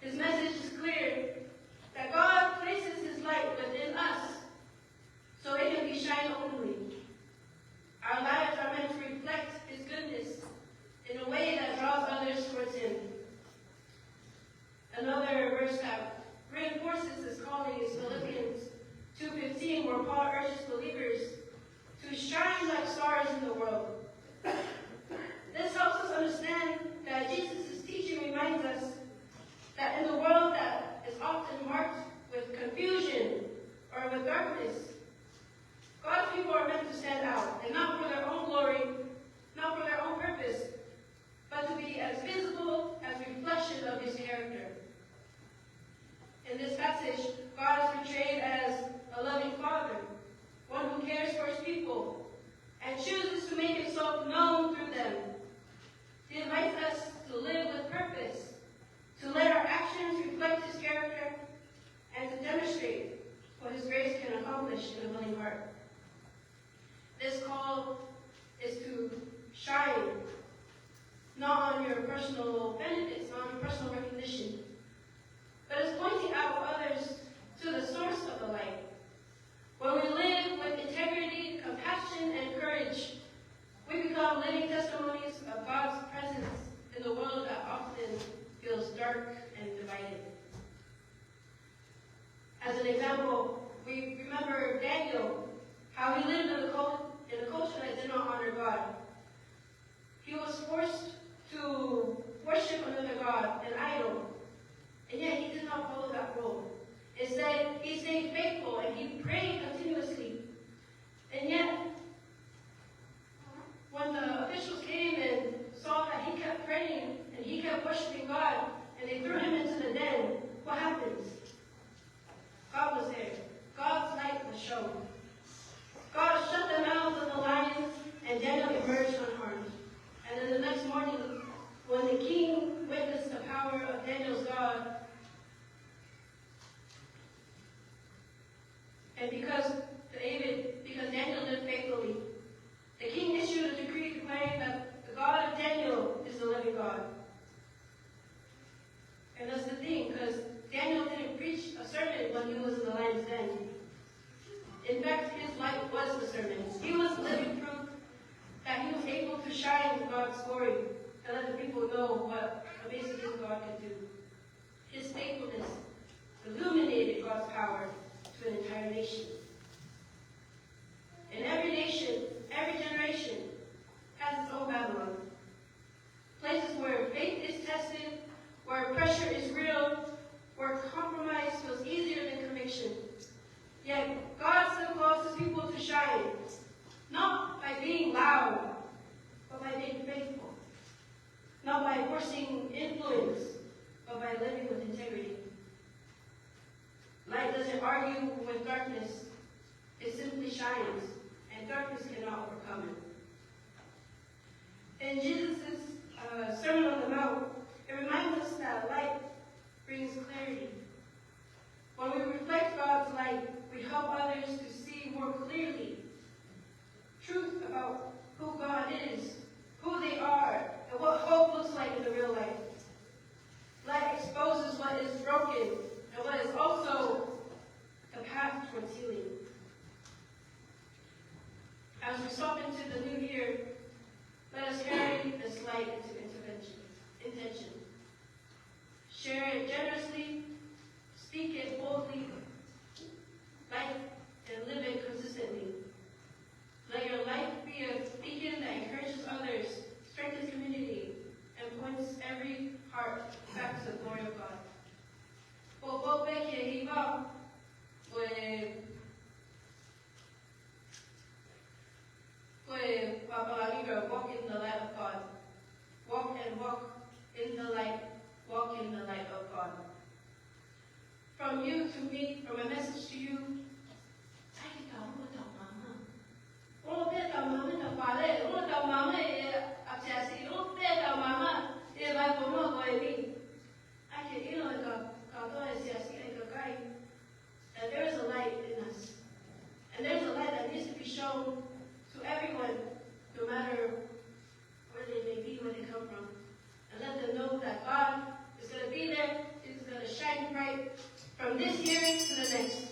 His message is clear, that God places his light within us so it can be shined openly. Our lives are meant to reflect his goodness in a way that draws others towards personal benefits, not for personal recognition, but it's pointing out others to the source of the light. When we live with integrity, compassion, and courage, we become living testimonies of God's presence in the world that often feels dark and divided. As an example, we remember Daniel, how he lived in a, cult- in a culture that did not honor God. He was forced to worship another god, an idol, and yet he did not follow that rule. Instead, he stayed faithful and he prayed continuously. And yet, when the officials came and saw that he kept praying and he kept worshiping God, and they threw him into the den, what happens? God was there. God's light was shown. God shut the mouths of the lions, and Daniel emerged unharmed. And then the next morning, when the king witnessed the power of Daniel's God, and because David, because Daniel lived faithfully, the king issued a decree declaring that the God of Daniel is the living God. And that's the thing, because Daniel didn't preach a sermon when he was in the lion's den. In fact, his life was the sermon. He was living proof that he was able to shine God's glory and let the people know what amazing things God can do. His faithfulness illuminated God's power to an entire nation. And every nation, every generation has its own Babylon. Places where faith is tested, where pressure is real, where compromise feels easier than conviction. Yet God still calls his people to shine, not by being loud, but by being faithful. Not by forcing influence, but by living with integrity. Light doesn't argue with darkness. It simply shines, and darkness cannot overcome it. In Jesus' uh, Sermon on the Mount, it reminds us that light brings clarity. When we reflect God's light, we help others to see more clearly truth about who God is, who they are, and what hope looks like in the real life. Light exposes what is broken and what is also the path towards healing. As we step into the new year, let us carry this light into intervention, intention. Share it generously, speak it boldly, life, and live it consistently. Let your life be a beacon that encourages others, strengthens community, and points every heart back to the glory of God. Ko e poupou pē ki he hiva, ko e, ko e papalagi, walk in the light of God. Walk and walk in the light. Walk in the light of God. From you to me, from my message to you, ʻai ke tau ʻilo ʻetau maama. ʻIlo pē ʻetau maama ʻi he fale, ʻilo ʻetau maama ʻi he ʻapisiasi, ʻilo pē ʻetau maama ʻi he vahefonua ko eni. ʻAi ke ʻilo ʻe kau, kātoa ʻi he siasi, ʻe he kakai, that there is a light in us. And there's a light that needs to be shown to everyone, no matter where they may be, where they come from. And let them know that God is gonna be there. He's gonna shine bright from this year to the next.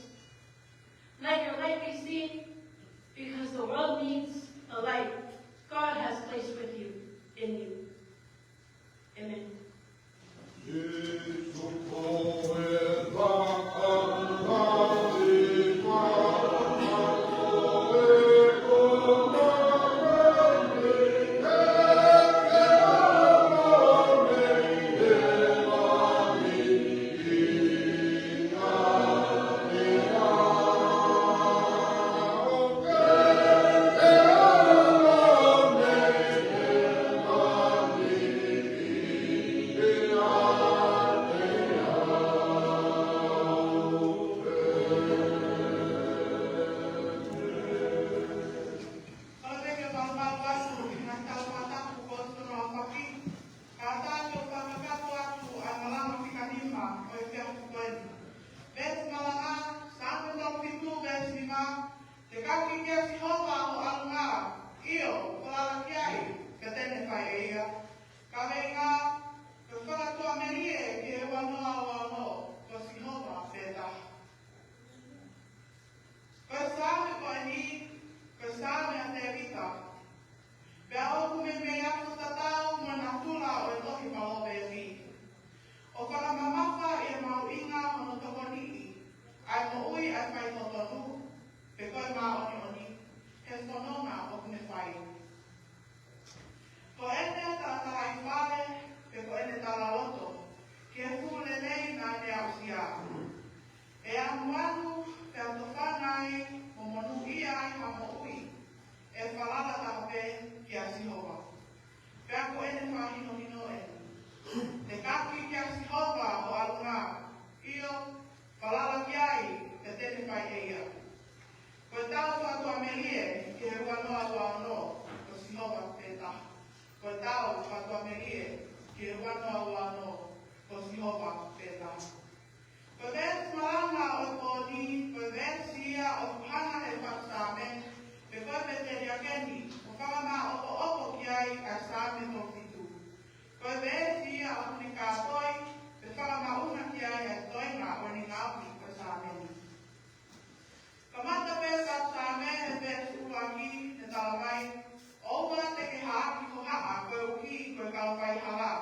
faihala.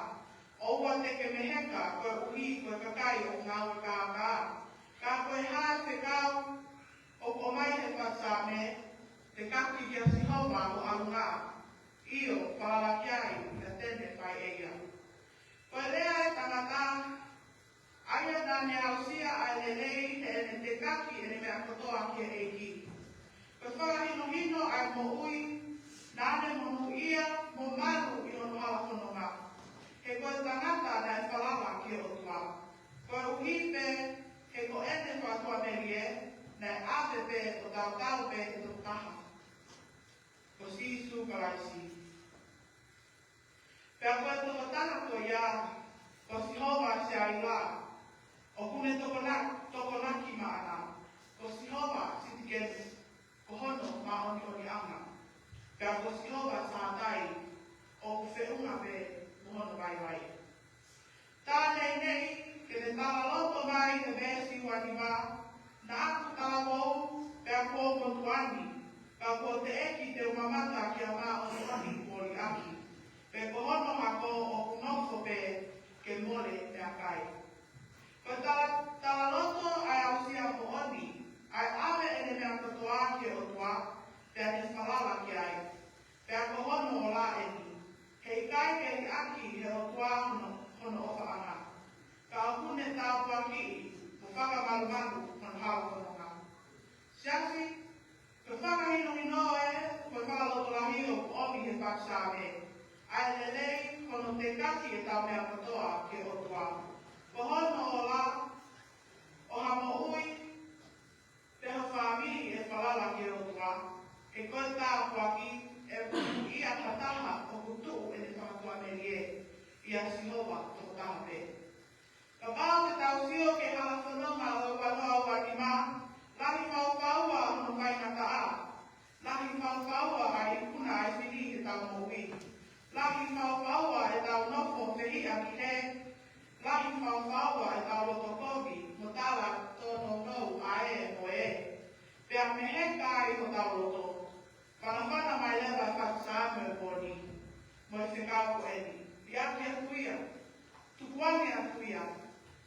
ʻOua te ke meheka koeʻuhi ko e kakai ʻoku ngāue kākā. Ka ko e hā e fekau ʻoku ʻomai he fakasaame? Tekaki kia Sihova ho ʻalunga, ʻio, falala ki ai, pea te ne fai ʻe ia. Ko e lea ʻa e tangata, ʻa ia naʻa ne aʻusia ʻa e lelei heʻene tekaki ʻene meʻa kotoa ki he ʻEiki. Ko e fakahinohino ʻa e moʻui naʻa ne monūʻia mo malu ʻi hono hala fononga. He ko e tangata naʻe falala ki he ʻOtua. Koeʻuhi pē he ko ʻene fakatuʻamelie, naʻe ʻave pē ʻo tautau pē ʻe he tokotaha, ko Sīsū Kalaisi. Pea ko e tokotaha ko ia, ko Sihova Saila, ʻoku ne tokona-, tokonaki maʻana, ko Sihova Sitikeni, ko hono māʻoniʻoniʻanga, pea ko Sihova Sātai, ʻoku feʻunga pē mo hono vaivai. Tā neʻineʻi ke ne talaloto mai he veesi ua nima, naʻa ku talavou, pea kuo u motuʻa ni, ka kuo teʻeki te u mamata ki he māʻoniʻoni kuo liʻaki. Pea ko hono hako ʻoku nofo pē ke mole meʻakai. Ko e tala-, talaloto ʻa e aʻusia moʻoni, ʻa e ʻave ʻene meʻa kotoa ki he ʻOtua, pea ne falala ki ai. Pea ko hono ola eni, he ʻikai ke liʻaki he ʻOtua hono, hono ʻofaʻanga. Ka ʻoku ne tāpuakiʻi mo fakamalumalu hono hala fononga. Siasi, ko e fakahinohino ē, ko e fakalotolahi ʻoku ʻomi he fakasaame, ʻa e lelei hono tekaki ʻetau meʻa kotoa ki he ʻOtua. Ko hono ola ʻo ha moʻui, pe ha fāmili ʻe falala ki he ʻOtua, he ko e tāpuaki ʻe ʻunuʻia ha taha ʻoku tuʻu ʻene fakatuʻamelie ʻia Sihova tokotaha pē. Kapau te tau sio ki he hala fononga ʻo e ua noa ua nima, lahi faufaua hono faingataʻa, lahi faufaua ʻa e ikuna ʻa e fili heʻetau moʻui, lahi faufaua ʻetau nofo fehiʻa ki hē, lahi faufaua ʻetau loto kovi mo tala tōnounou ʻa ē mo ē. Pea meheka ai hotau loto. Fanafana mai leva e fakasaame ʻo e pō ni mo e fekau ko eni. Liʻaki atu ia. Tukuange atu ia.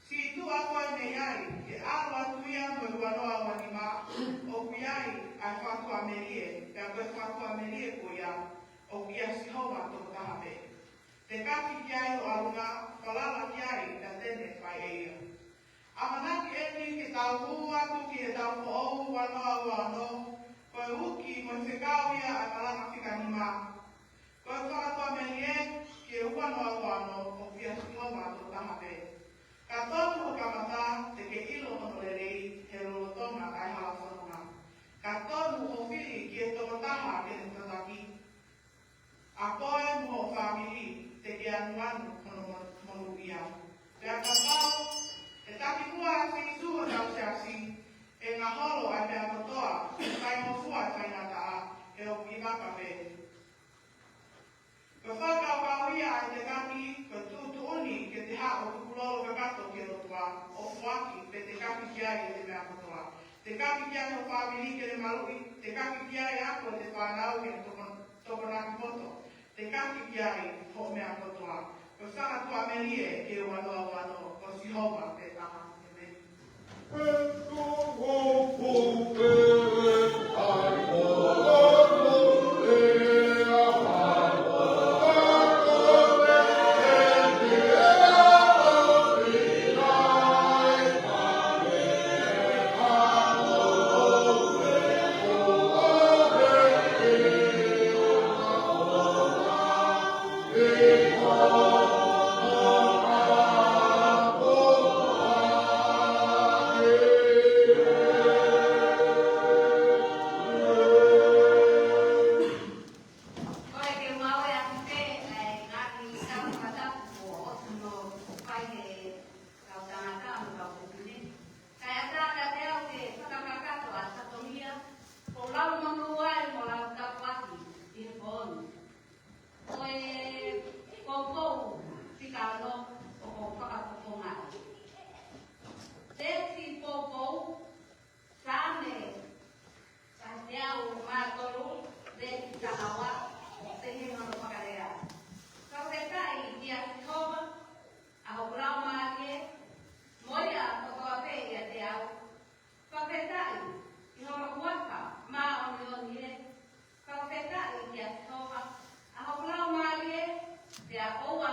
Sītuʻa koe mei ai, ke ʻalu atu ia mo e ua noa ua nima, ʻoku ʻi ai ʻa e fakatuʻamelie, pea ko e fakatuʻamelie ko ia, ʻoku ʻia Sihova tokotaha pē. Tekaki ki ai ho ʻalunga, falala ki ai, pea te ne fai ʻe ia. ʻAmanaki eni ke tau hū atu ki heʻetau foʻou ua noa ua ono, ko e uki mo e fekau ia ʻa e malanga fika nima. Ko e fakatuʻamelie ki he ua noa ua ono ʻoku ʻia Sihova tokotaha pē. Ka tonu hoʻo kamata, te ke ʻilo hono lelei he lolotonga ʻa e hala fononga. Ka tonu hoʻo fili ki he tokotaha ke ne tataki, ʻa koe mo hoʻo fāmili, te ke anuanu hono mo-, monūʻia. Pea kapau ʻe taki muʻa ʻa Sīsū hotau siasi, ʻe ngaholo ʻa e meʻa kotoa, ʻe faingofua ʻa e faingataʻa, he ʻoku ʻi vaka pē. Ko e fakakaukau ia ʻa e tekaki, ko e tuʻutuʻuni ke te haʻu ʻo tukulolo kakato ki he ʻOtua, ʻo foaki, pea tekaki ki ai ʻete meʻa kotoa. Tekaki ki ai ho fāmili ke ne maluʻi, tekaki ki ai ʻa hoʻo fānau ke ne tokon-, tokonaki poto, tekaki ki ai hoʻo meʻa kotoa. Ko e fakatuʻamelie ki he ua noa ua ono, ko Sihova pē taha. ʻĒmeni.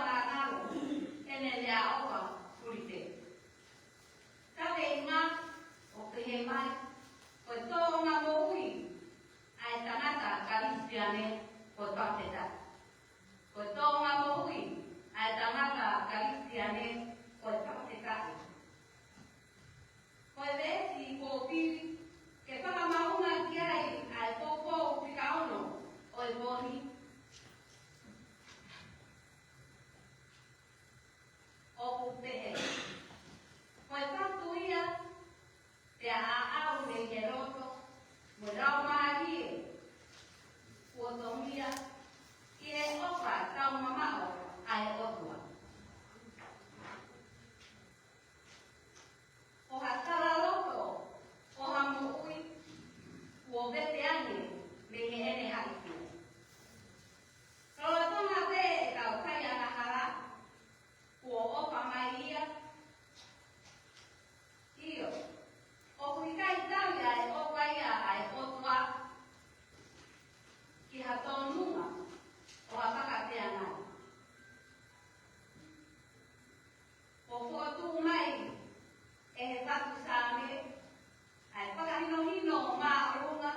ʻAnalo, ʻene lea ʻofa fulipē. Kaveinga ʻoku pehē mai, ko e tōʻonga moʻui ʻa e tangata Kalisitiane ko e fakafetaʻi. Ko e tōʻonga moʻui ʻa e tangata Kalisitiane ko e fakafetaʻi. Ko e veesi kuo pili ke fakamaʻunga ki ai ʻa e poupou fika ono ʻo e pō ni, ʻoku pehē: Ko e fatu ia, pea ʻaʻau mei he loto mo e laumālie kuo tongia ʻi he ʻofa taumamaʻo ʻa e ʻOtua. Ko ha talaloto, ko ha moʻui kuo vete ange mei heʻene haʻisia. Lolotonga pē ʻetau kai angahala, kuo ʻofa mai ia. ʻIo, ʻoku ʻikai tali ʻa e ʻofa ia ʻa e ʻOtua ki ha tōnunga ʻo ha fakateangai. Kuo fokotuʻu mai ʻe he fatu Saame ʻa e fakahinohino māʻolunga,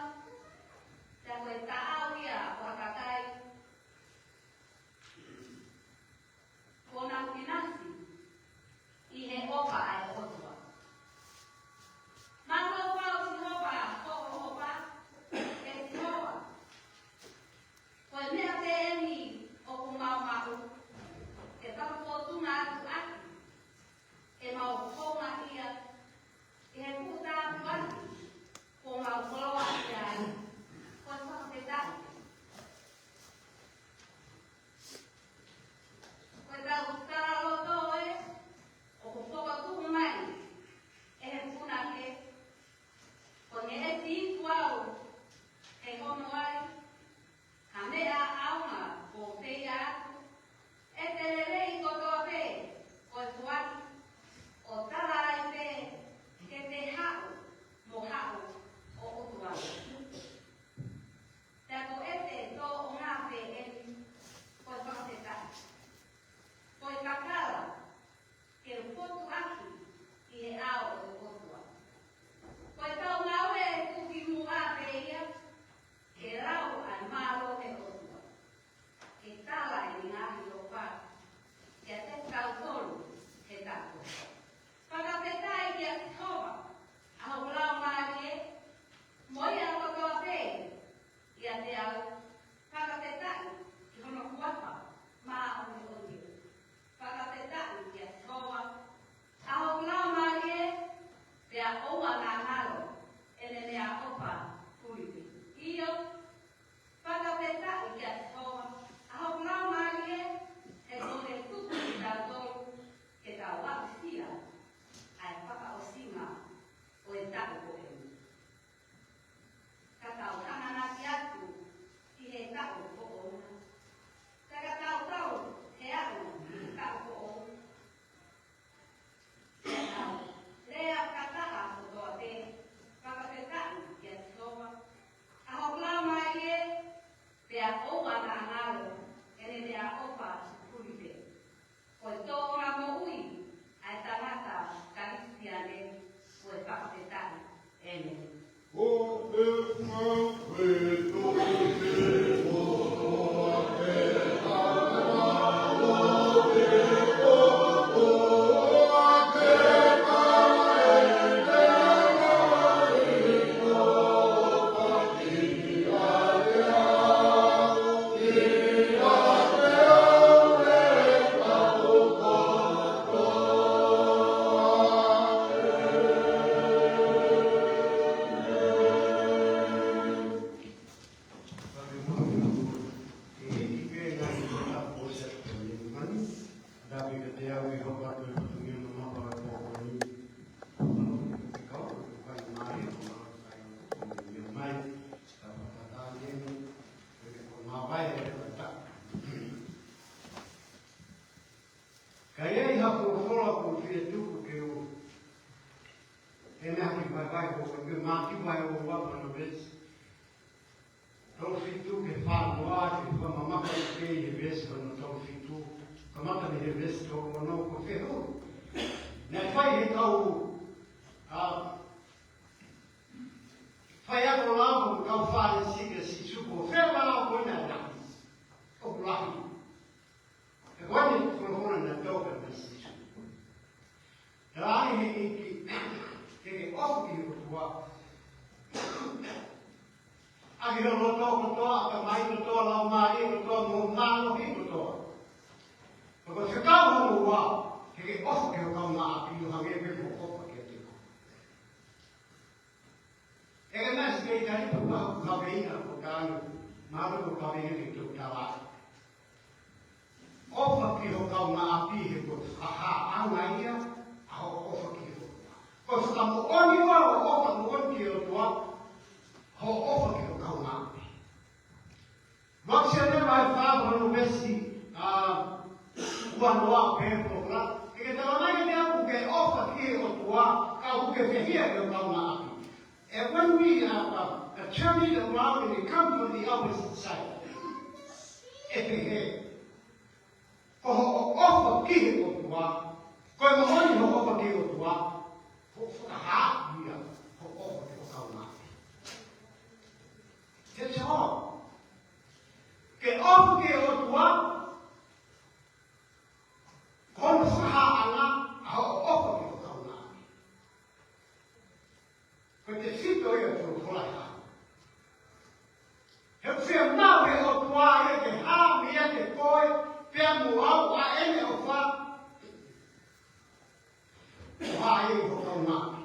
pea ko e taʻau ia ʻo ha kakai kuo nāunauʻi ʻi he ʻofa ʻa e ʻOtua. Mālō pau Sihova, hoʻo ʻofa, ʻe Sihova. Ko e meʻa pē eni ʻoku mau maʻu ke fakafōtunga atu ʻaki ʻemau houngaʻia ʻi he fuʻu tāpuaki kuo mau koloaʻia ai, ko e fakafetaʻi. Ko ʻetau talaloto ē, ʻoku fokotuʻu mai ʻe he punake, ko e ngeʻesi iku au he hono ai, ha meʻa ʻaonga kuo u peia atu, ʻe te lelei kotoa pē ko e foaki, ʻo tala ai pē ke te haʻu mo haʻu ʻo ʻotu au. Pea ko ʻete tōʻonga pē eni, ko e fakafetaʻi. Ko e kakala ke u potu ʻaki ʻi he ʻao ʻo e ʻOtua. Ko ʻetau ngāue tukimuʻa pē ia, ke lau ʻa e mālō ʻo e ʻOtua, ke tala ʻene ngaahi ʻofa kiate kitautolu he taʻu kotoa. Fakafetaʻi kia Sihova, ʻa hoku laumālie, mo ia kotoa pē ʻiate au, fakafetaʻi ki hono huafa māʻoniʻoni. Fakafetaʻi kia Sihova, ʻa hoku laumālie, pea ʻoua naʻa ngalo ʻene meʻaʻofa fulipē. ʻIo, fakafetaʻi kia Sihova, ʻa hoku laumālie, he kuo ne tuku kitautolu ke tau aʻusia ʻa e fakaʻosinga ʻo e taʻu ko eni. Ka tau hanganaki atu ki he taʻu ko ʻolunga. Ka ka tau tau he aʻu ki he taʻu ko ʻolunga. Ka tau lea fakataha kotoa pē, fakafetaʻi kia Sihova, ʻa hoku laumālie, pea ʻoua naʻa ngalo ʻene meʻaʻofa fulipē. Ko e tōʻonga moʻui ʻa e tangata Kalisitiane ko e fakafetaʻi. ʻĒmeni. Ka ʻi ai ha folofola ʻoku ou fie tuku ke u ʻene haki vaivai ko e ke māki vai o ua pana veesi tolu fitu ki he fā noa, ke fakamamafa ʻi he veesi hono tolu fitu. Kamata mei he veesi tolu ono ko e fehuʻi naʻe fai ʻe he kau, ā, faiako lao mo e kau Fālesi kia Sīsū, ko e fē lao ko ē naʻe lahi, ʻoku lahi. He ko eni e folofola naʻe toka mai Sīsū. Talaange ʻe he ʻEiki, ke ke ʻofa ki he ʻOtua ʻaki ho loto kotoa, ʻatamai kotoa, laumālie kotoa, mo e mālohi kotoa. Pea ko e fekau hono ua, ke ke ʻofa ki ho kaungāʻapi ʻo hangē pē ko hoʻo ʻofa kiate koe. ʻE ke masi ke i tali papa kaveina ko e kāinga, mahalo ko e kaveina ke tau tala. ʻOfa ki ho kaungāʻapi he ko e fakahāʻanga ia ʻa hoʻo ʻofa ki he ʻOtua. Ko e fakamoʻoni ua ʻo e ʻofa moʻoni ki he ʻOtua, hoʻo ʻofa ki ho kaungāʻapi. Ua Sione vahe fā ko hono veesi, ā, ua noa pē ko la. Ke ke tala mai kiate au ʻoku ke ʻofa ki he ʻOtua, ka ʻoku ke fehiʻa ki ho kaungāʻapi. And when we, uh, uh, uh, turn it around and we come from the opposite side, ʻe pehē, ko hoʻo ʻofa ki he ʻOtua, ko e moʻoni hoʻo ʻofa ki he ʻOtua, ko e fakahā ia hoʻo ʻofa ki ho kaungāʻapi. That's all. Ke ʻofa ki he ʻOtua, ko hono fakahāʻanga ʻa hoʻo ʻofa ki ho kaungāʻapi. Ko e tefito ia ʻo e folofola ʻa e ʻaho. He ʻoku fiemaʻu ʻe he ʻOtua ia ke hā meiate koe pea mo au ʻa ʻene ʻofa, ʻo hā ia ʻi ho kaungāʻapi.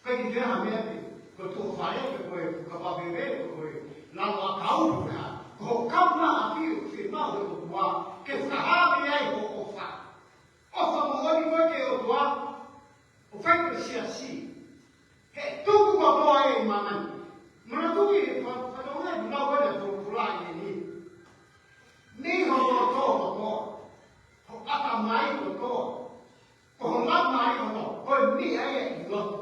Ko e kiʻi hā meiate koe, tuʻa fale pe ko e fuka vaveve pe ko e lalo ʻakau pe ko e hā. Ko ho kaungāʻapi ʻoku fiemaʻu ʻe he ʻOtua ke fakahā mei ai hoʻo ʻofa. ʻOfa moʻoni koe ki he ʻOtua, ʻo fai ko e siasi. He tuku kotoa ʻi māmani. Manatuʻi, fa-, fatongia ʻi lau ʻa e folofola ʻi heni. Mei ho loto kotoa, ho ʻatamai kotoa, ko ho laumālie kotoa, ko e meʻa ia ʻi loto.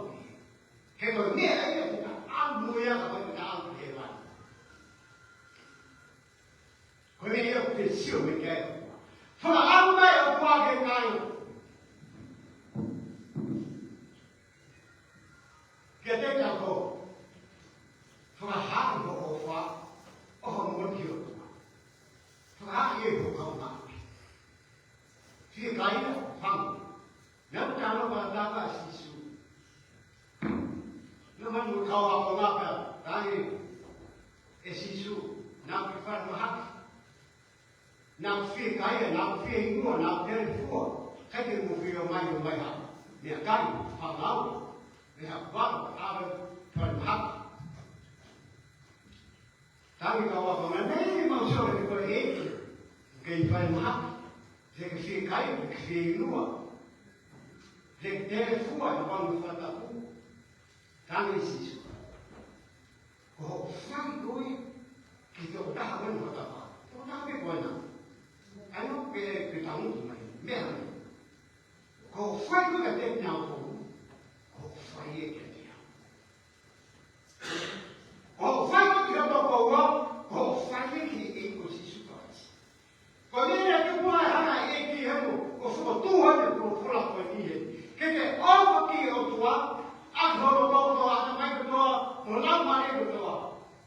He ko e meʻa ia ʻoku ta ʻalu mo ia ka ko e ta ʻalu ki hēvani. Ko e meʻa ia ʻoku te sio mei ai. Fakaʻamu mai ʻa e ʻOtua ki he kāinga. Kiate kitautolu. Fakahā hoʻo ʻofa, ʻofa moʻoni ki he ʻOtua. Fakahā ʻe ho kaungāʻapi. Fiekaia, fanga. Naʻa ku tala ʻo ka tapa ʻa Sīsū. Naʻa manu kau ʻaponga pea, tangi ʻe Sīsū, naʻa ku falemahaki. Naʻa ku fiekaia, naʻa ku fieinua, naʻa ku telefua. ʻIkai te mou fie ʻomai, ʻomai ha meʻakai, fānau, mei ha vaka, ʻave falemahaki. Tangi kau ʻaponga, naʻe ʻikai ke mau sio ki he ʻEiki. Kei falemahaki, te ke fiekaia, te ke fieinua. Te ke telefua, ʻi he vaka fakatapu. Tangi ʻe Sīsū. Ko hoʻo fai ko ē ki he tokotaha ko ē ʻi ho tafaʻaki. Tokotaha pē ko ena. ʻAi no pe, pe tangutu mai. Meʻa mai. Ko hoʻo fai ko ē kiate kinautolu, ko hoʻo fai ia kiate au. Ko hoʻo fai ko ē ki ho tokoua, ko hoʻo fai ia ki he ʻEiki ko Sīsū Kalaisi. Ko e meʻa ia ʻoku ʻai ʻe he ʻEiki hano, ʻo fokotuʻu ʻa e folofola ko eni heni. Ke ke ʻofa ki he ʻOtua, ʻaki ho loto kotoa, ʻatamai kotoa, mo e laumālie kotoa.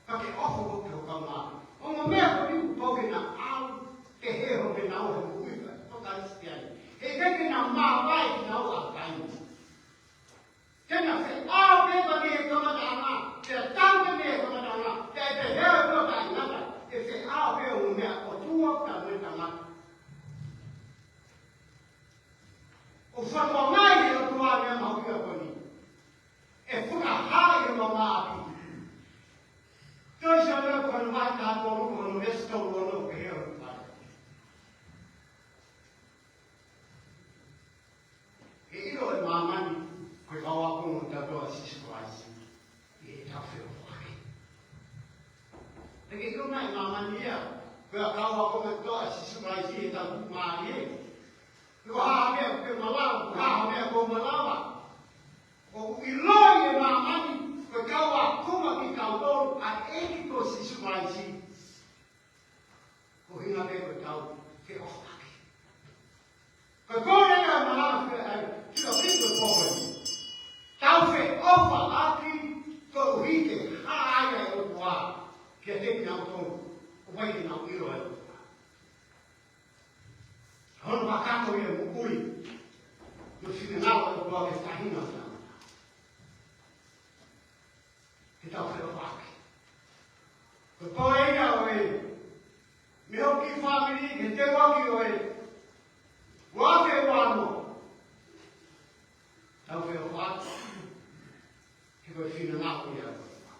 Ka ke ʻofa ki ho kaungāʻapi. Ongo meʻa ko eni ʻoku pau ke na ʻalu, ke he ho ke na ʻo he moʻui ka, ko Kalaisi pē ia. He ʻikai ke na māvae kinaua ʻa e taimi. Te na feʻao pē mei he kamataʻanga, pea tau pē mei he kamataʻanga, pea ʻe pehē ʻe he taʻengata, ʻe feʻao pē ʻa e meʻa ʻOtua pea mo e tangata. ʻOku fakamaʻu ʻe he ʻOtua ʻa e meʻa mahuʻinga ko eni. ʻE fakahā ʻi he kaungāʻapi. Tohi Sione ko hono vahe taha tolu ko hono veesi tolu ono ʻoku pehē ʻo pehē. ʻE ʻilo ʻe māmani, ko e kau ākonga kotoa ʻa Sīsū Kalaisi, ʻi heʻetau feʻofaʻaki. ʻE ʻilo mai ʻe māmani ia, ko e kau ākonga kotoa ʻa Sīsū Kalaisi, ʻi heʻetau tuʻumālie. Ko e hā ha meʻa ʻoku ke malava, ko e hā ha meʻa ʻoku ou malava. ʻOku ʻiloʻi ʻe māmani, ko e kau ākonga kitautolu ʻa e ʻEiki ko Sīsū Kalaisi. Ko e ʻuhinga pē ko ʻetau feʻofaʻaki. Ko e finangalo ʻo e ʻOtua ke taʻengata ke tau feʻofaʻaki. Ko e pau ia ʻo e meʻa ki he fāmili, ke teuaki ʻo e ua afe ua noa. Tau feʻofaʻaki. He ko e finangalo ia ʻo e ʻOtua.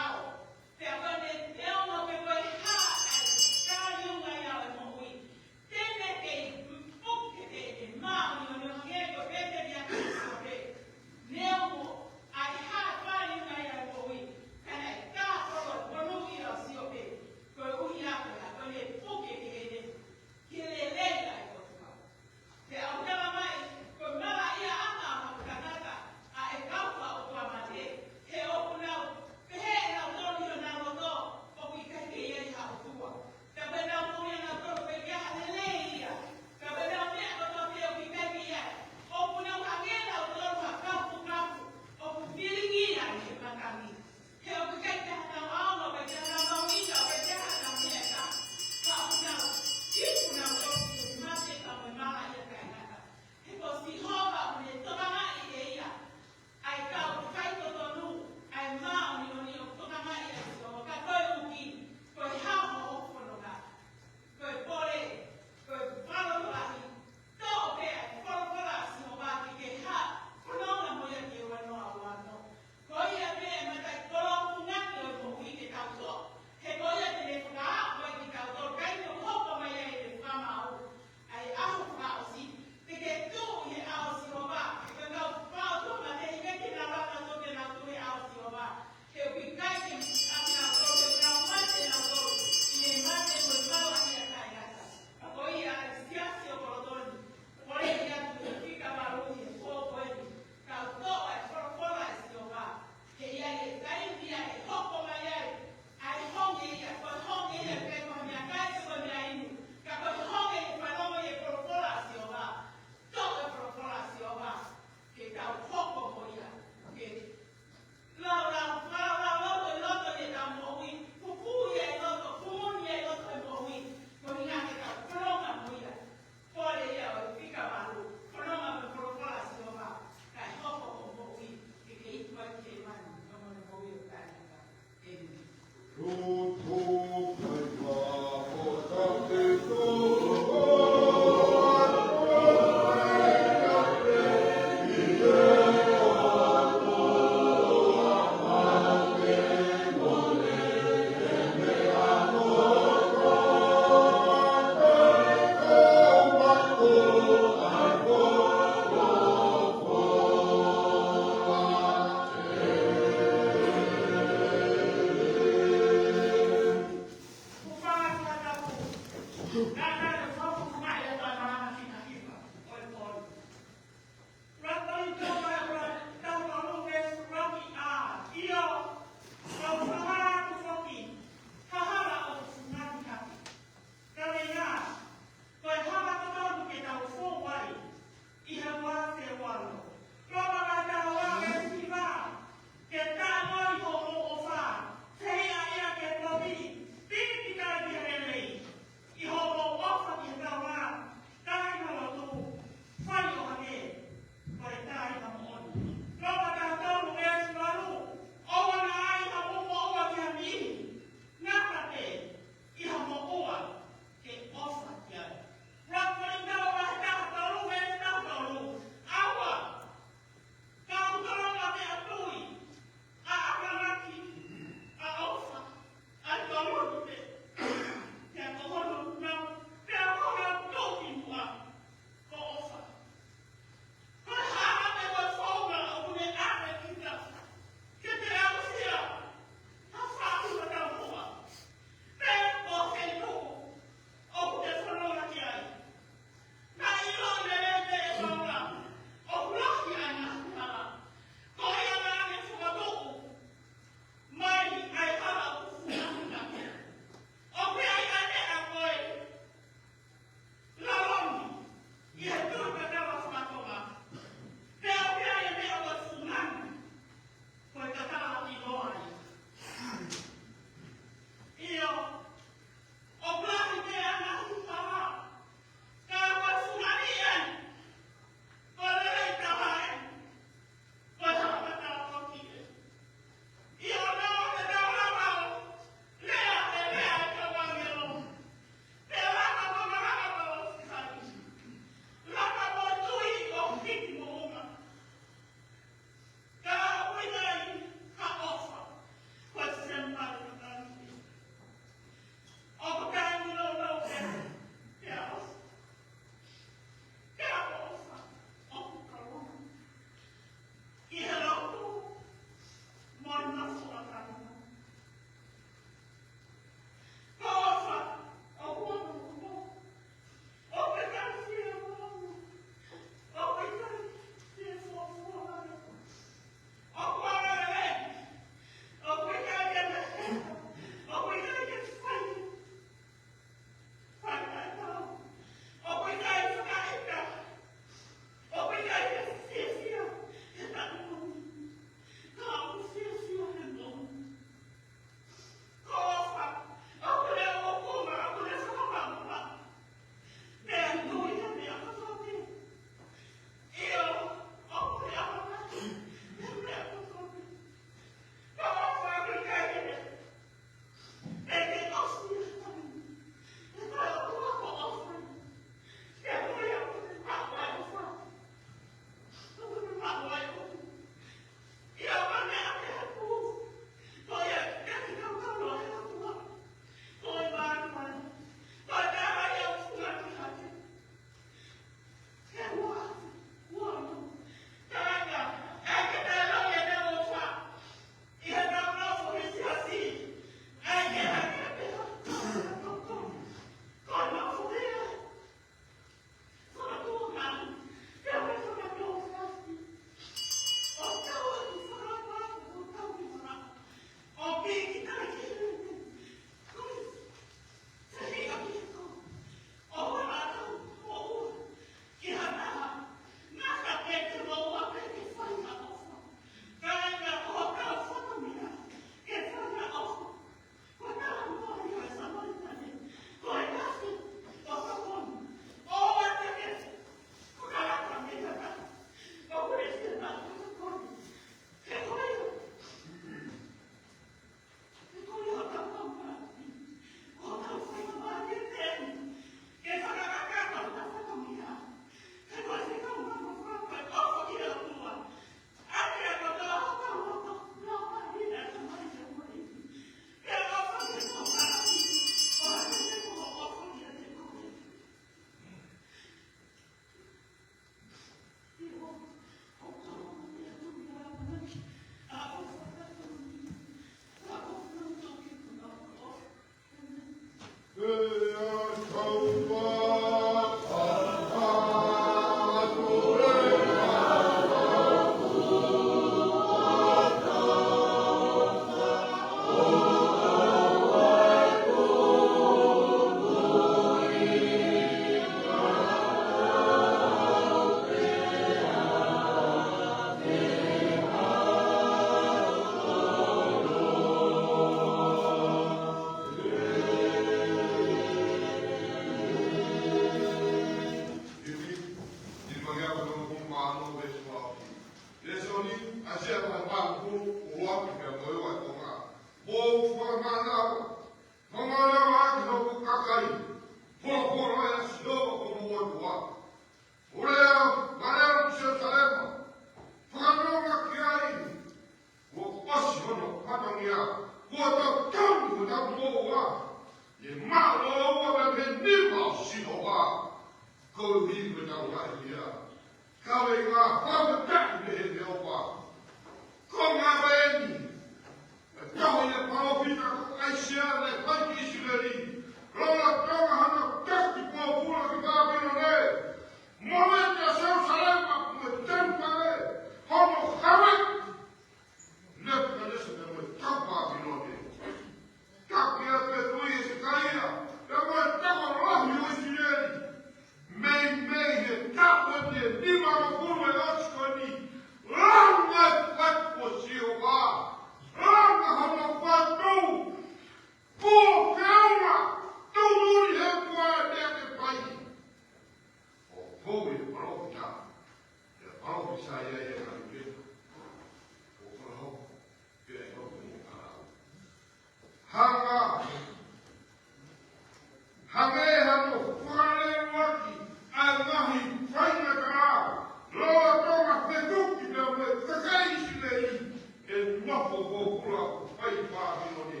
nofo pōpula ʻo fai Pāpilone.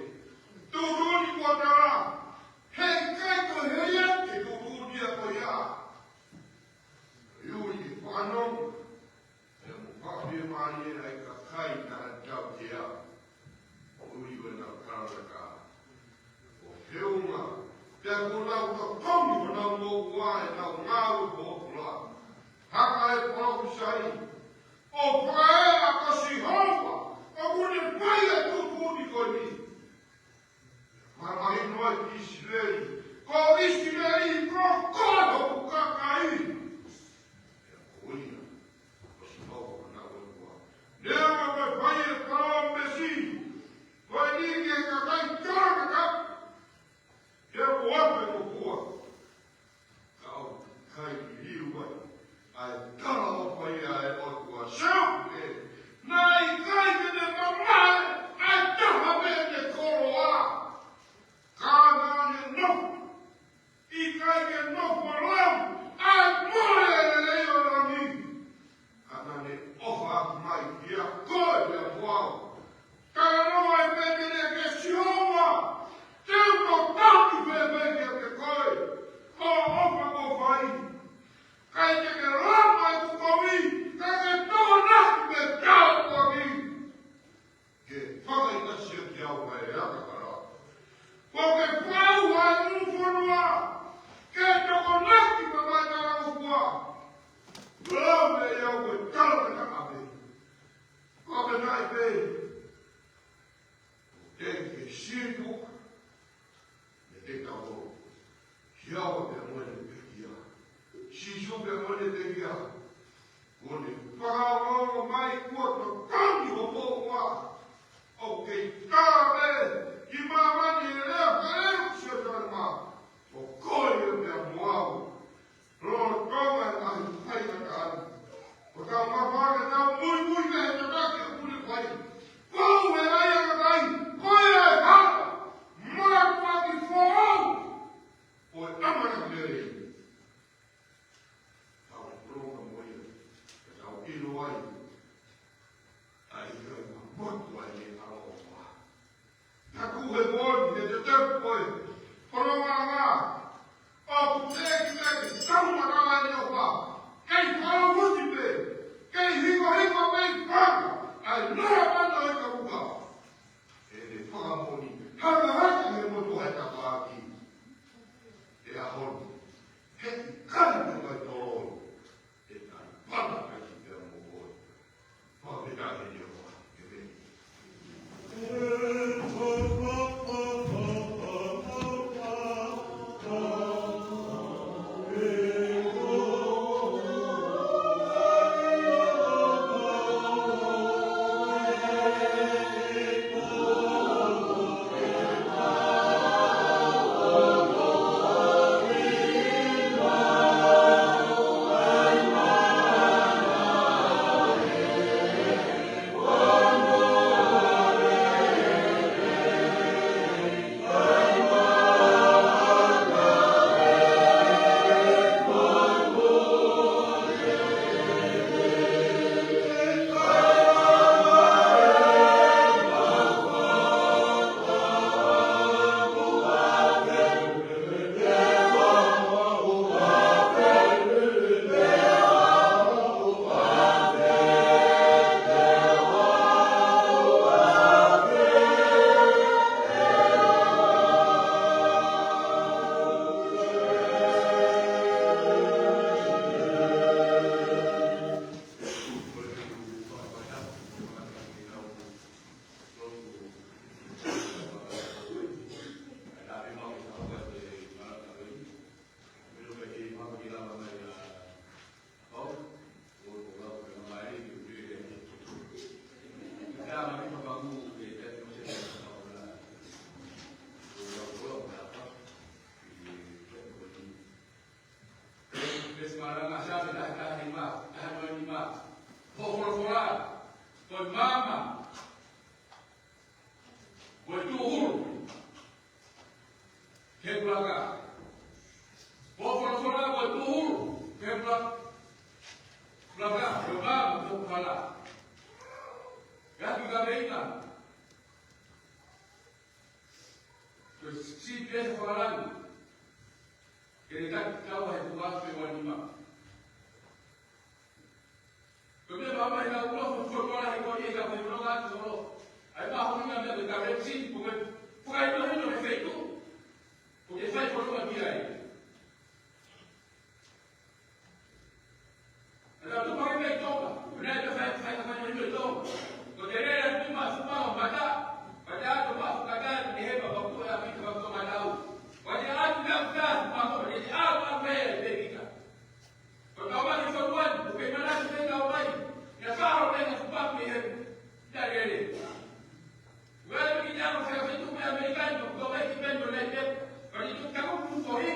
Tuʻutuʻuni kuo tala, heʻikai ko e heliate tuʻutuʻuni ia ko ia. ʻIo, ʻi he fanongo, ʻe mo faʻa fiemālie ai kakai naʻa tautea. ʻO ui ʻenau talangata. ʻO feʻunga, pea kuo nau totongi honau moʻua ʻi heʻenau ngāue pōpula. Hanga ʻe he palōfisai ʻo fakaʻea ko Sihova, ʻoku ne fai ʻa e tuʻutuʻuni ko eni. Fakamahino ai ki ʻIsileli, ko ʻIsileli ko e kolo ʻo hoku kakai. Pea ko ia ko Sihova ko honau ʻOtua. Neongo ʻa e fai ʻa e palōmesi ko eni ki he kakai talangataʻa, ke ʻoua ʻe moʻua. Ka ʻoku ʻikai liliu ai ʻa e talaʻofa ʻa e ʻOtua. Seuke, naʻe ʻikai ke ne mamae ʻa e taha mei heʻene koloa. Ka naʻa ne nofo, ʻikai ke nofo lau ʻa e mole ʻa e lelei ʻo langi. Ka naʻa ne ʻofa mai kiate koe pea mo au. Talanoa ʻa e pēpene kia Sihova, te u totongi pē kiate koe, ko e ʻofa kuo fai. ʻIkai te ke lava ʻeku kovi, ka ke tokonaki pē kiate au. Ke fakaʻikasi ʻaki au ʻa e aka kala. Ko ke fau ʻa e ʻū fonua, ke tokonaki pē mai talangofua. Lau mei au ko e talangataʻa pē. Ko e meʻa pē, te ke sipu, ne te tau. Sihova pea mo ʻene pekia. Sīsū pea mo ʻene pekia. Kuo ne fakaongo mai kuo totongi hoʻo moʻua. ʻOku kei tala pē ki māmani ʻe lea pē ʻe Sētane mā. Ko koe pea mo au. Lolotonga e ngaahi faingataʻa ni, ʻoku tau mafai ke tau muimui mei he tataki ʻoku ne fai. Ko e ʻai ʻa e kakai, ko e hala, mātuʻaki foʻou ʻo e ʻamanaki lelei. Tau lolotonga mo ia, ke tau ʻilo ai ʻa e ʻikai mamatua ʻene ʻaloʻofa. Taku he pō ni, he te tepu ko e, ko e ʻuhinga ʻoku teʻeki ke tau mamatua ʻene ʻofa. Kei fakaʻuti pē, kei hikohiko pē ʻi fanga, ʻa e lea mana ʻi ka uka. ʻEne fakamoʻoni, hanga hake he motuʻa he tafaʻaki. ʻE ʻaho ni, heʻikai te u kai toloi. Ko e maama, ko e tūhulu, ke pulaka. Ko e folofola, ko e tūhulu, ke pula-, pulaka, ko e maama, ko e pulaka. Ka ki ka veina, Ko e sipi ʻa e fakalangi. Ke ne taki kau he tuʻa atu ʻe uanima. Ko e meʻa mahuʻinga ʻoku ou ʻilo ko e tuʻa he ko ia ka ko e nonga atu holo. ʻA e mahuʻinga meʻa ko e currency, ko e fakahinohino he feituʻu. Ko e fai ko e nonga ki ai. Ka tau tupu hake mei Tonga, ʻoku nau fai, fai, fai, fai, fai, fai, Tonga. Ko e lele atu mei Maʻafu Mata, Mata, Mata, Tonga, Tonga, Tonga, ʻe he Papa Kupe ʻa Pita Papa Tonga Tau. Ko e atu mei Tonga, Tonga, ko e atu mei Pepika. Ko e tau mai ki Fatuani, ko e kei manatu mei tau mai. Ia faho mei na tupaku ʻi he, ia lele. Ua atu ki te ako fai feituʻu mei ʻAmelika, ko e tau mai ki Pennsylvania, ko e ni tu taku kuko hi,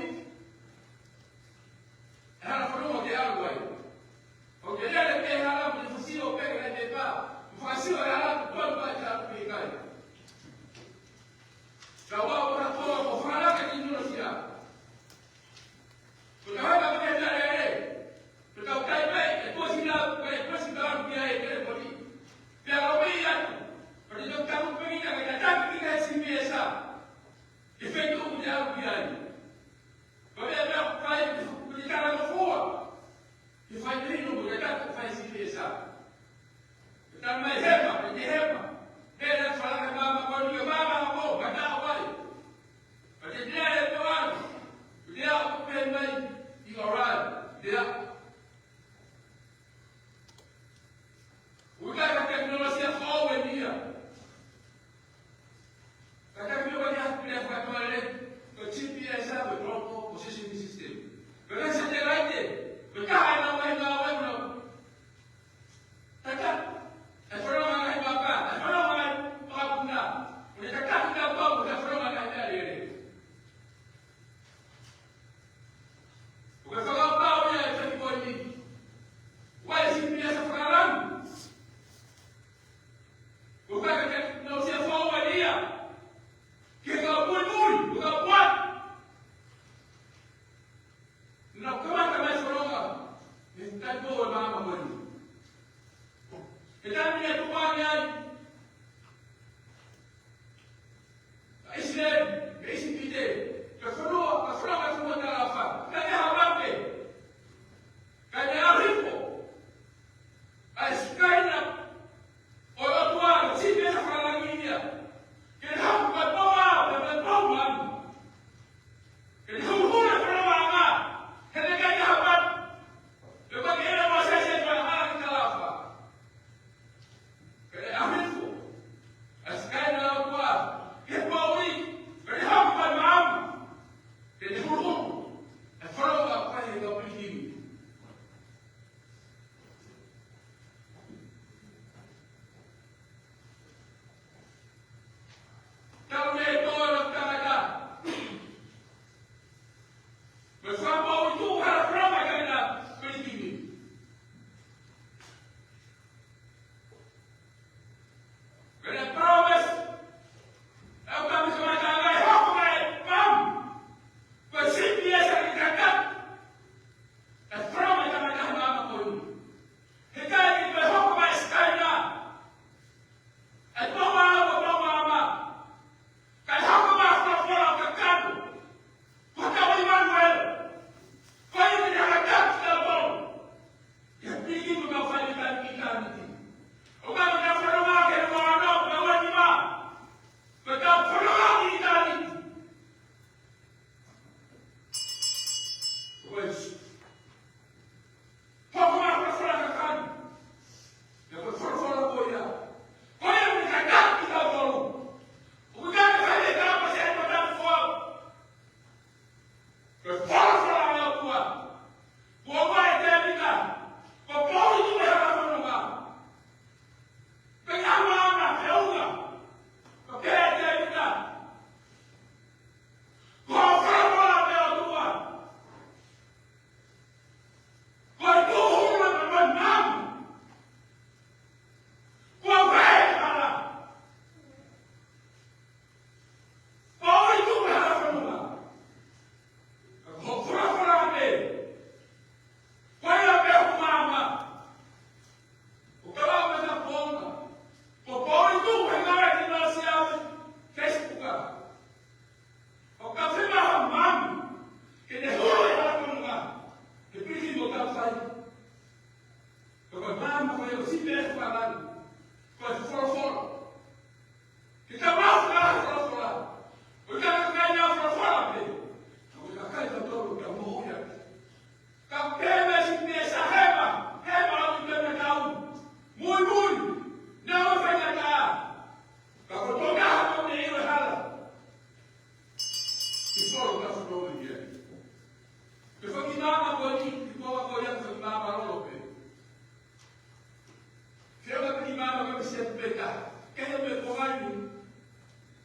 Kehe mo e konga ni,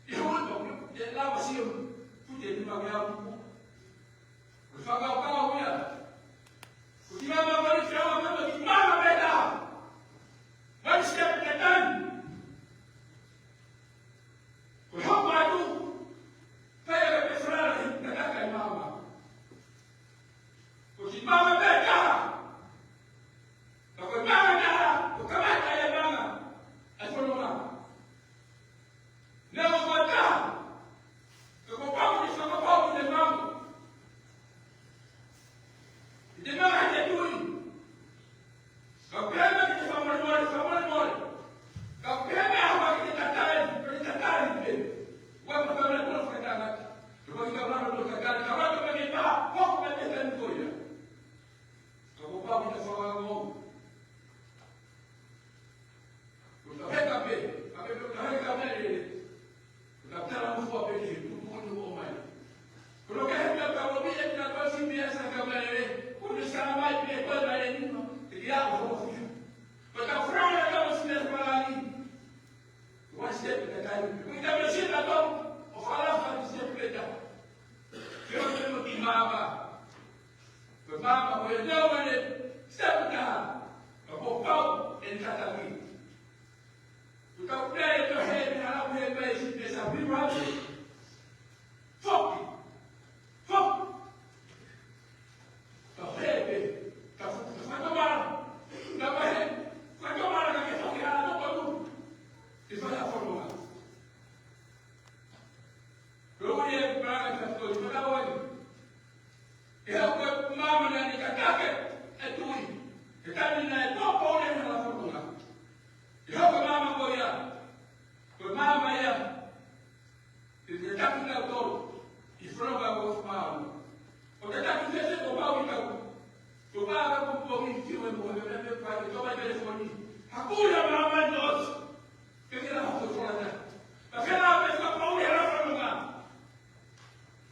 ʻi he ʻuhi ko ē, ʻe lava sio, pute ni ma ke au. Ko e fakakaukau ia. Ko e kiʻi maama ko eni, kiʻi maama pē taha. One step at a time. Ko e hoko atu, pea ke pefrala he tataki e maama. Ko e kiʻi maama pē taha. Ka ko e maama taha, ko e kamata ia e maama ʻa e fononga. Neongo ko e taha, ka kuo pau ke fakapapauʻi ʻe he maama. ʻI he maama ʻa e tui. Ka pehē mai ke te fakamolemole, fakamolemole. Ka pehē mai ha vaka ke te tatali, ke te tatali pē. Ua ka pehē mai ko e fakatangata. Ke ua ki ka mano ko e tatali, ka ua ka mai ke pā, hoko mai ke tani ko ia. Ka kuo pau ke te fakamolemole. Ko e tau heka pē, ka pē ko e tau heka pē lele. Ko e tau tala mo fua pē ki he tupu ni ʻo mai. Ko e loke heka pē ʻo mi e tau tau si pē ʻa e sa ka mai lele. Ko e sa mai pē ko e mai lele ni ma. Te kia o ho fia. Ko e tau frau e tau si pē palani. One step at a time. Ko e tau si pē tau. ʻO fala fala step pē tau. Ke o te mo ki mama. Ko e maama ko e neongo ʻene step ʻe taha, ka kuo pau ʻene tataki. Ko e tau pē ʻe tau he, ʻe hala pē mai si pē sa pē mai. Foki. Foki. Tau he pē. Tau foki. Tau fakatomala. Tau he. Fakatomala ka ke foki hala no konu. Ke fai ha fononga. Ko e ʻuhi e paraka ka tau i fakaʻosi. ʻE hoko e maama naʻe tataki e tui. He taimi naʻe tō Paula he hala fononga. ʻE hoko e maama ko ia. Ko e maama ia. ʻE tataki kitautolu. ʻI he fononga ko e fakaʻosi. ʻO tataki sese ko pau ʻi tau. Ko pau ka ko pau ʻi tau e mo e me me pa ʻi tau mai telefoni. Haku ia maama ni ʻosi. Ke ke la hoko e fononga. Ka ke la me ka pau ia la fononga.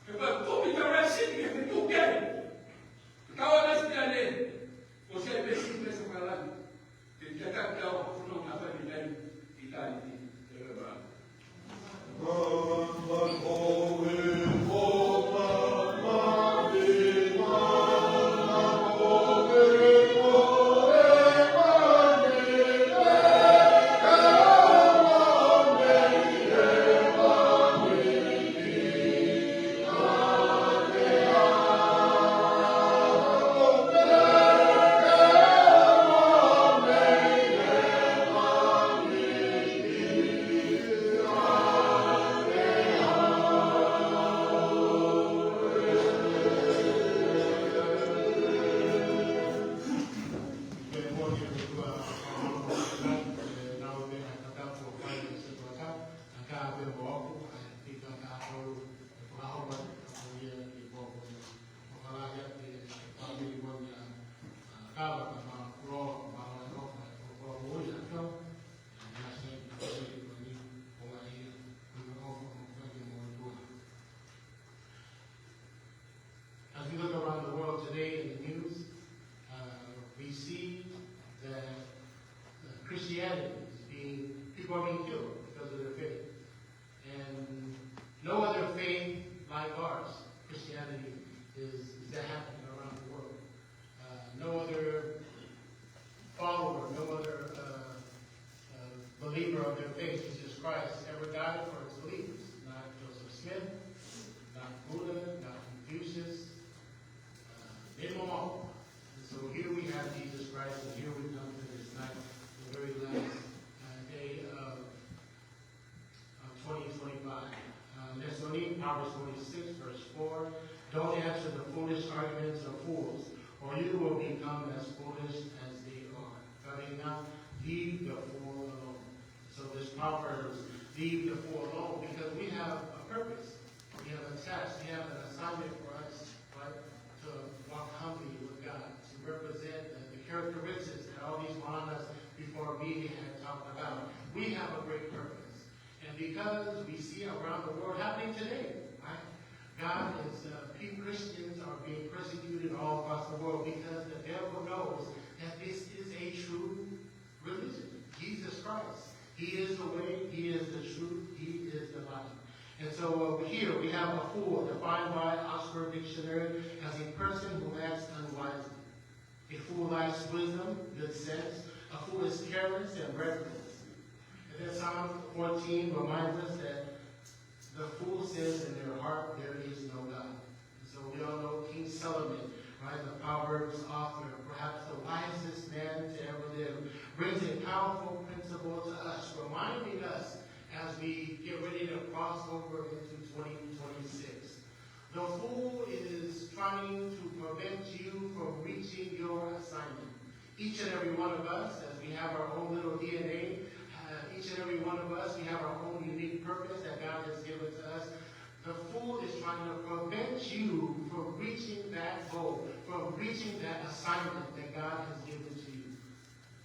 He ko e kumi tau la sini ke ke tuke. Tau la sini ane. Ko se pe sini pe sa kalani. Ke ke tataki tau fononga fai ni kai. ʻI kai ni. Te le ba. As we look around the world today in the news, uh, we see that, uh, Christianity is being, people are being killed because of their faith. And no other faith like ours, Christianity, is, is that happening around the world. Uh, no other follower, no other, uh, uh, believer of their faith, Jesus Christ, ever died for his believers. Not Joseph Smith, not Buddha, not Confucius, uh, many more. And so here we have Jesus Christ, and here we come to this night, the very last, uh, day of of twenty twenty-five. Uh, Lēsoni, Proverbs twenty-six, verse four. Don't answer the foolish arguments of fools, or you will become as foolish as they are. Kaveinga, leave the fool alone. So this Proverbs, leave the fool alone, because we have a purpose. We have a task. We have an assignment for us, right? To walk humbly with God, to represent the, the characteristics that all these Moʻonas before me had talked about. We have a great purpose. And because we see around the world happening today, right? God is, uh, pe-, Christians are being persecuted all across the world because the devil knows that this is a true religion, Jesus Christ. He is the way, he is the truth, he is the life. And so uh, here we have a fool defined by Oxford Dictionary as a person who acts unwisely. A fool lacks wisdom, good sense. A fool is careless and reckless. And then Psalm fourteen reminds us that the fool says in their heart, "There is no God." And so we all know King Solomon, right, the Proverbs author, perhaps the wisest man to ever live, brings a powerful principle to us, reminding us as we get ready to cross over into twenty twenty-six. The fool is trying to prevent you from reaching your assignment. Each and every one of us, as we have our own little D N A, uh, each and every one of us, we have our own unique purpose that God has given to us. The fool is trying to prevent you from reaching that goal, from reaching that assignment that God has given to you.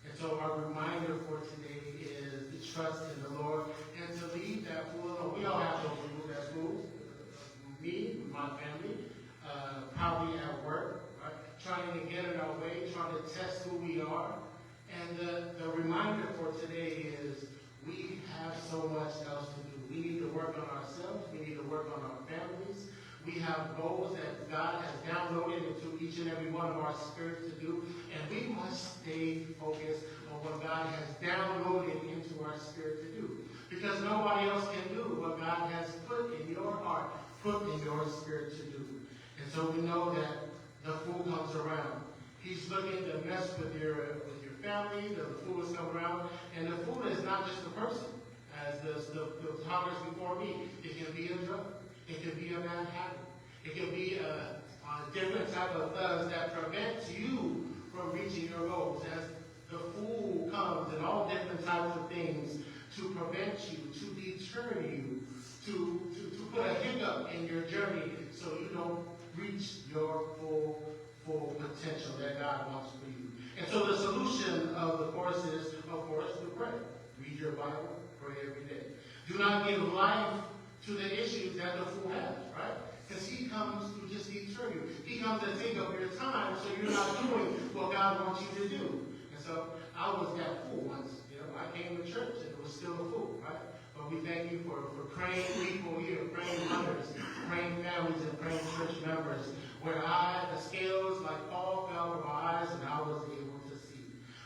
And so our reminder for today is to trust in the Lord and to leave that fool alone. We all have those fools, that fool. Me, my family, uh, probably at work, right? Trying to get in our way, trying to test who we are. And the, the reminder for today is we have so much else to do. We need to work on ourselves. We need to work on our families. We have goals that God has downloaded into each and every one of our spirits to do, and we must stay focused on what God has downloaded into our spirit to do. Because nobody else can do what God has put in your heart, put in your spirit to do. And so we know that the fool comes around. He's looking to mess with your with your family. The, the fool has come around, and the fool is not just a person. As the, the, the talkers before me, it can be a drug, it can be a bad habit, it can be a, a different type of thugs that prevents you from reaching your goals. As the fool comes in all different types of things to prevent you, to deter you, to, to, to put a hiccup in your journey so you don't reach your full, full potential that God wants for you. And so the solution, of course, is, of course, to pray. Read your Bible, pray every day. Do not give life to the issues that the fool has, right? Because he comes to just deter you. He comes to take up your time so you're not doing what God wants you to do. And so I was that fool once. You know, I came to church and it was still a fool, right? But we thank you for, for praying people here, praying mothers, praying families, and praying church members, where I, the scales like Paul fell from my eyes and I was able to see.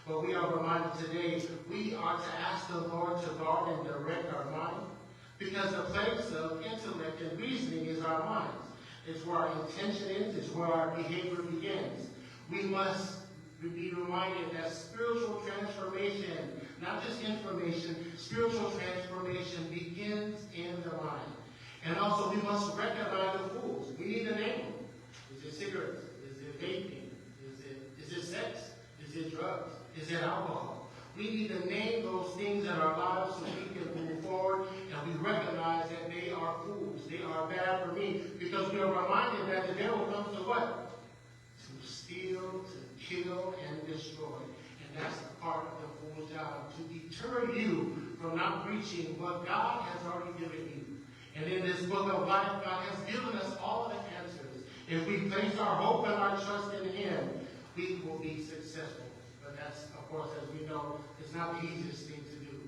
But we are reminded today, we are to ask the Lord to guard and direct our mind, because the place of intellect and reasoning is our minds. It's where our intention is, it's where our behavior begins. We must be reminded that spiritual transformation, not just information, spiritual transformation begins in the mind. And also, we must recognize the fools. We need to name them. Is it cigarettes? Is it vaping? Is it, is it sex? Is it drugs? Is it alcohol? We need to name those things in our lives so we can move forward and we recognize that they are fools. They are bad for me, because we are reminded that the devil comes to what? To steal, to kill, and destroy. And that's the part of the fool's job, to deter you from not reaching what God has already given you. And in this book of life, God has given us all the answers. If we place our hope and our trust in Him, we will be successful. But that's, of course, as we know, it's not the easiest thing to do.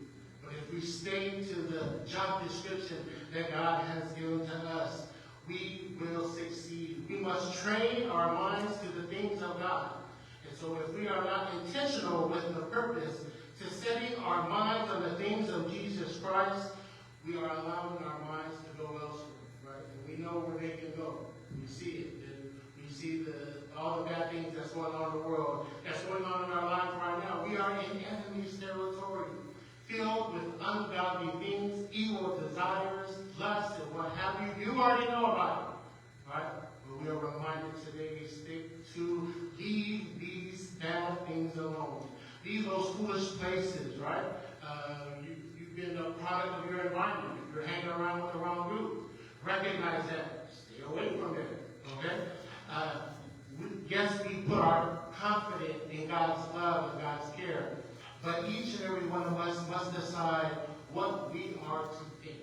But if we stay to the job description that God has given to us, we will succeed. We must train our minds to the things of God. And so if we are not intentional with the purpose to setting our minds on the things of Jesus Christ, we are allowing our minds to go elsewhere, right? And we know where they can go. We see it. And we see the, all the bad things that's going on in the world, that's going on in our lives right now. We are in enemy's territory, filled with ungodly things, evil desires, lust, and what have you. You already know about it, right? But we are reminded today, stick to, leave these bad things alone. Leave those foolish places, right? Uh, you, you've been a product of your environment. If you're hanging around with the wrong group, recognize that. Stay away from it, okay? Uh, we, yes, we put our confidence in God's love and God's care, but each and every one of us must decide what we are to think.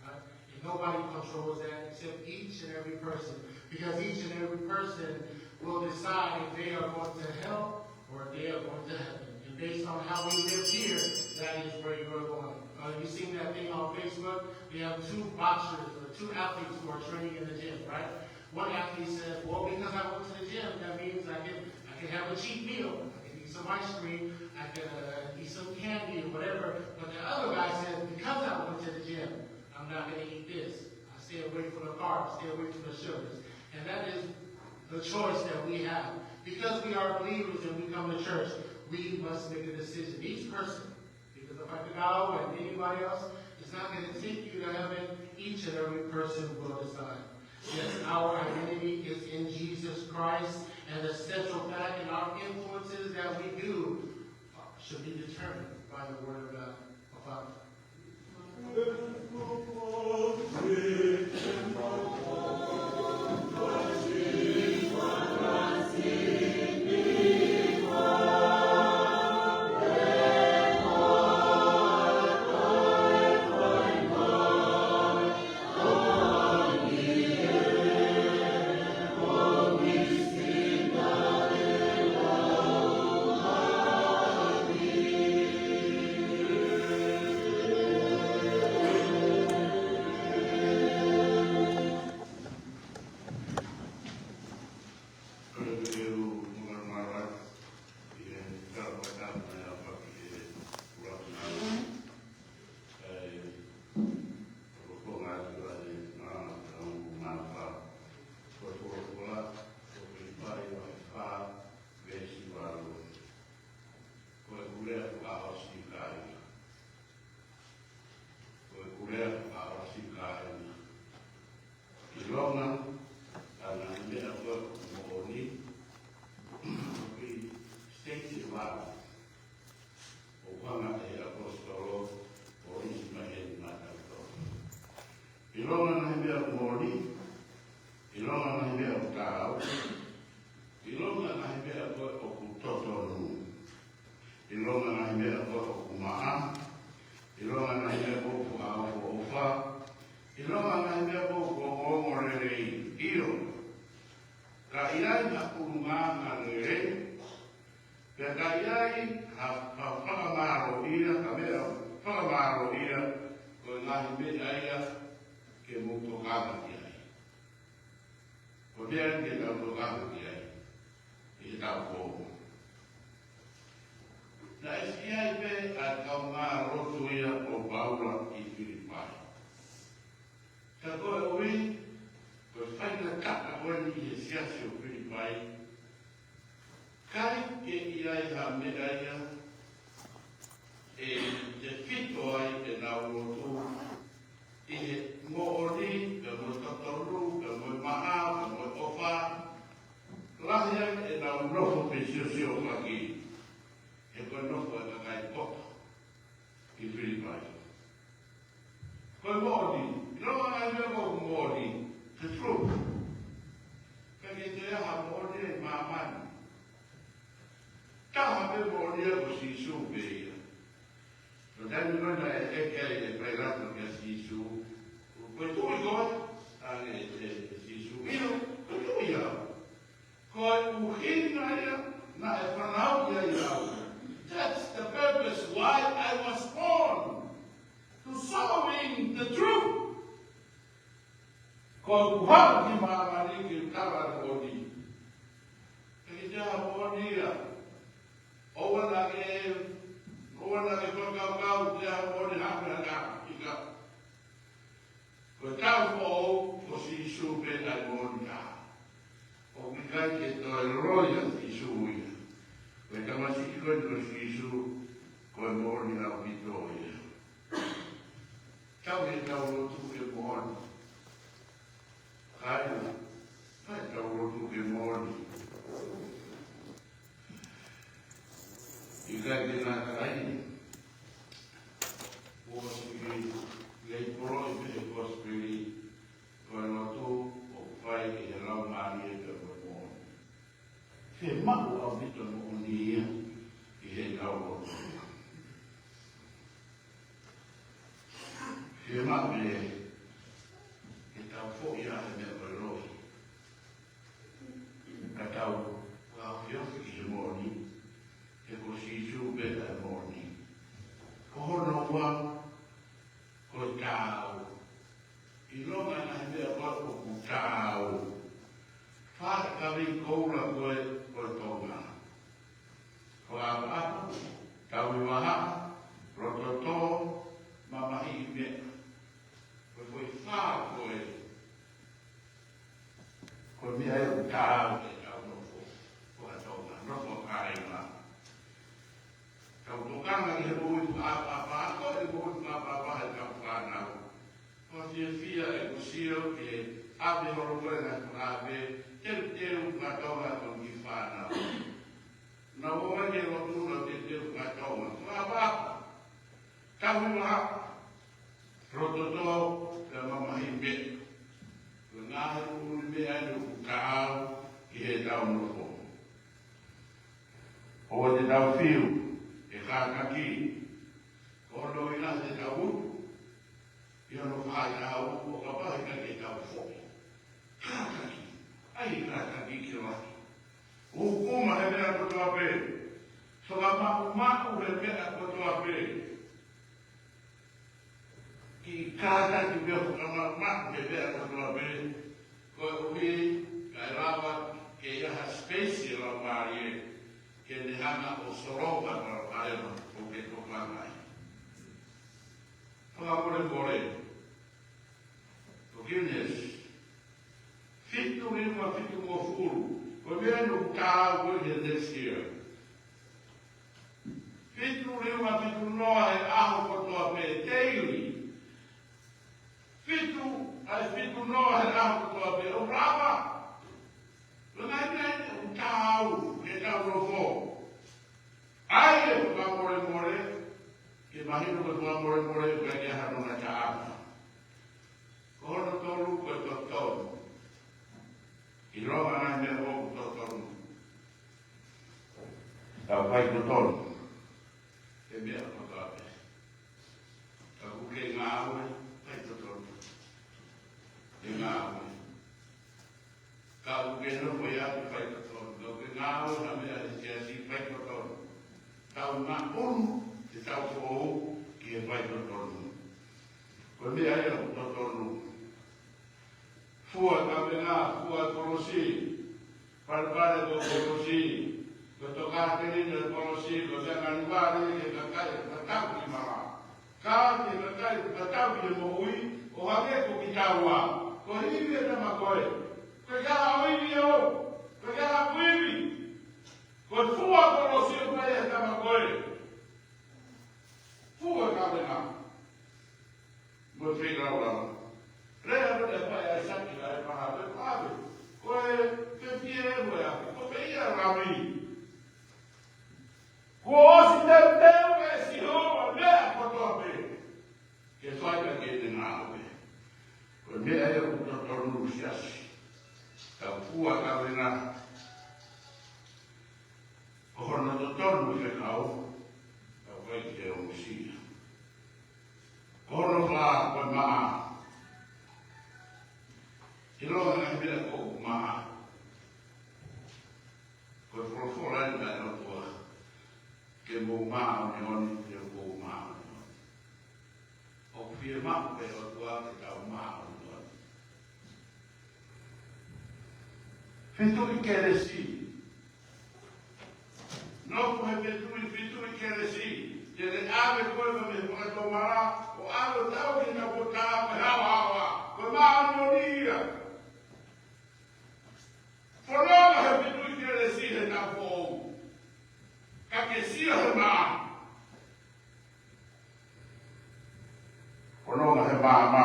Right? And nobody controls that except each and every person, because each and every person will decide if they are going to hell or if they are going to heaven. And Based on how we live here, that is where you are going. Uh, you seen that thing on Facebook? We have two boxers or two athletes who are training in the gym, right? One athlete says, "Well, because I went to the gym, that means I can I can have a cheat meal. I can eat some ice cream. I can uh, eat some candy or whatever." But the other guy says, "Because I went to the gym, I'm not going to eat this. I stay away from the carbs, stay away from the sugars." And that is the choice that we have. Because we are believers and we come to church, we must make a decision. Each person, because if I could go and anybody else, it's not going to take you to heaven. Each and every person will decide. Yes, our identity is in Jesus Christ, and the central fact in our influences that we do should be determined by the Word of God. Father. Ko e kulea fakaʻosi kāinga. Ko e kulea fakaʻosi kāinga. ʻIlonga ʻa e ngaahi meʻa ko ē ʻoku moʻoni, ʻoku state ʻi vau. ʻOku hanga ʻe he ʻaposetolo ʻo ʻosi mai heni maʻatautolu. ʻIlonga ngaahi meʻa ʻoku moʻoni, ʻilonga ngaahi meʻa ʻoku taau, ʻilonga ngaahi meʻa ko ē ʻoku totonu, ʻilonga ngaahi meʻa ko ē ʻoku maʻa, ʻilonga ngaahi meʻa ko ē ʻoku ʻofaʻofa, ʻilonga ngaahi meʻa ko ē ʻoku ongoongo lelei. ʻIo, ka ʻi ai ha ʻulungaanga lelei, pea ka ʻi ai ha, ha fakamālōʻia, ha meʻa fakamālōʻia, ko e ngaahi meʻa ia ke mou tokanga ki ai. Ko e meʻa ia ke tau tokanga ki ai ʻi heʻetau pō. Naʻe siʻi ai pē ʻa e kaungā lotu ia ʻo Paula ʻi Filipai. Ka koeʻuhi ko e faingataʻa ko eni ʻi he siasi ʻo Filipai, ʻikai ke ʻi ai ha meʻa ia ʻe tefito ai ʻenau lotu ʻi he moʻoni, pea mo e totonu, pea mo e maʻa, pea mo e ʻofa. Lahi ange ʻenau nofo pe siosiofaki, he ko e nofo ʻa e kakai poto ʻi Filipai. Ko e moʻoni, ʻilonga ngaahi meʻa ko e moʻoni, the truth. Ka ke te aha moʻoni ʻi māmani. Taha pē moʻoni ia ko Sīsū pē ia. Ko e taimi ko ē naʻe ʻeke ai ʻe Pailato kia Sīsū, ko e tuʻi koe? Talaange ʻe, ʻe Sīsū, ʻio, ko e tuʻi au. Ko e ʻuhinga ia naʻe fanauʻi ai au. That's the purpose why I was born, to showing the truth. Ko ʻeku haʻu ki māmani ke u tala ʻa e moʻoni. Pea ʻikai te u moʻoni ia. ʻOua naʻa ke, ʻoua naʻa ke fakakaukau te u moʻoni ha meʻa ʻikai. Ko e tau foʻou ko Sīsū pē ʻa e moʻoni taha. ʻOku ʻikai ke toe loi ʻa Sīsū ia. Ko e tamasiʻi ko eni ko Sīsū, ko e moʻoni ʻaupito ia. Tau ʻi heʻetau lotu ke moʻoni. Kāinga, fai ʻetau lotu ke moʻoni. ʻIkai ke ngata ai, ʻoku ʻosi lei poloʻi pē he kosipeli, ko e lotu ʻoku fai ʻe he Laumālie pea mo e moʻoni. Fiemaʻu ʻaupito moʻoni ia ʻi heʻetau lotu. Fiemaʻu pē ke tau foʻi ʻa e meʻa ko e loi. Ka tau fakaofiofi ki he moʻoni, he ko Sīsū pē Ko e taau. ʻIlonga e ngaahi meʻa ko ē ʻoku taau. Fakaʻikaiʻi koula ko ē ʻo Tonga. Ko e ʻapaʻapa, tauhi vahaʻa, loto tō, mamahiʻi meʻa. Ko e foʻi fā ko ē. Ko e meʻa ia ʻoku taau ke tau nofo. Ko e Tonga, nofo kāinga. Tau tokanga ki he moʻui fakaʻapaʻapa, ko e moʻui fakaʻapaʻapa he tau fānau. Ko e fiefia ʻeku sio ki he ʻave holo ko ē ngaahi fakaʻave, teuteu faka-Tonga ʻa e kiʻi fānau. Naʻa nau ō mai ki he lotu naʻa nau teuteu faka-Tonga. Fakaʻapaʻapa. Tauhi vahaʻa. Loto tō, pea mamahiʻi meʻa. Ko e ngaahi ʻū meʻa eni ʻoku taau ki he tau nofo. ʻOua te tau fiu, ʻe kātaki. Ko hono ʻuhinga te tau utu. ʻI hono faʻa tau, ʻo kapau ʻe ʻikai ke tau foʻi. Kātaki. ʻAi kātaki ke lahi. Hūkuma he meʻa kotoa pē. Fakamaʻumaʻu he meʻa kotoa pē. Kiʻi kātaki pē, fakamaʻumaʻu he meʻa kotoa pē. Koeʻuhi, kae lava ke ʻi ai ha space ʻi he Laumālie ke ne hanga ʻo solova ʻa e palopalema ʻoku ke tokanga ai. Fakamolemole. Forgiveness. Fitu hiva fitungofulu. Ko e meʻa eni ʻoku taau ko ē ki he next year. Fitu hiva fitu noa he ʻaho kotoa pē, daily. Fitu, ʻa e fitu noa he ʻaho kotoa pē, ʻoku lava. Ko e ngaahi meʻa eni ʻoku taau ke tau nofo. ʻAi e fakamolemole, ke mahino ko e fakamolemole ʻoku ʻikai ke ʻi ai hano ngataʻanga. Ko hono tolu ko e totonu. ʻIlonga e ngaahi meʻa ʻoku totonu. Tau fai totonu. He meʻa kotoa pē. Ka ʻoku ke ngāue, fai totonu. Ke ngāue. Ka ʻoku ke nofo ʻi ʻapi, fai totonu. Ka ʻoku ke ngāue ha meʻa he siasi, fai totonu. Tau ngāue, te tau foʻou ki he fai totonu. Ko e meʻa ia ʻoku totonu. Fua kavenga, fua kolosi. Palepale ko e kolosi. Ko e tokāteline ʻo e kolosi, ko e meʻangāue ke kakai, ka tau ki mala. Ka ke kakai, ka tau ki he moʻui, ʻo hangē ko kitaua. Ko e ivi ʻa e tama ko ē. Ko e ʻikai ha ivi ʻo. Ko e ʻikai ha ivi. Ko e fua kolosi ʻoku ʻi ai ʻa e tama ko ē. Fua kavenga. Mo e feilaulau. Lea ko ē ʻa e fai ʻa e saki ʻa e maha pe pave. Ko e fefie mo e afi. Ko e fē ia Lami. Kuo ʻosi teuteu ʻe Sihova meʻa kotoa pē. Ke fai ka ke te ngāue. Ko e meʻa ia ʻoku totonu siasi. Tau fua kavenga. Ko hono totonu fekau. Tau fai ke ongosia. Ko hono fā ko e maʻa. ʻIlonga e meʻa ko e maʻa. Ko e folofola eni ʻa e ʻOtua. Ke mou māʻoniʻoni, he ko au māʻoniʻoni. ʻOku fiemaʻu ʻe he ʻOtua ke tau māʻoniʻoni. Fetuʻu kelesi. Nofo he fetuʻu, fetuʻu kelesi. Te ne ʻave koe mei he fakatomala, ʻo ʻave ʻo tau ki he taupotu, ko e haohaoa, ko e māʻoniʻoni ia. Fononga he fetuʻu kelesi he tapu. Ka ke sio he maama. Fononga he maama.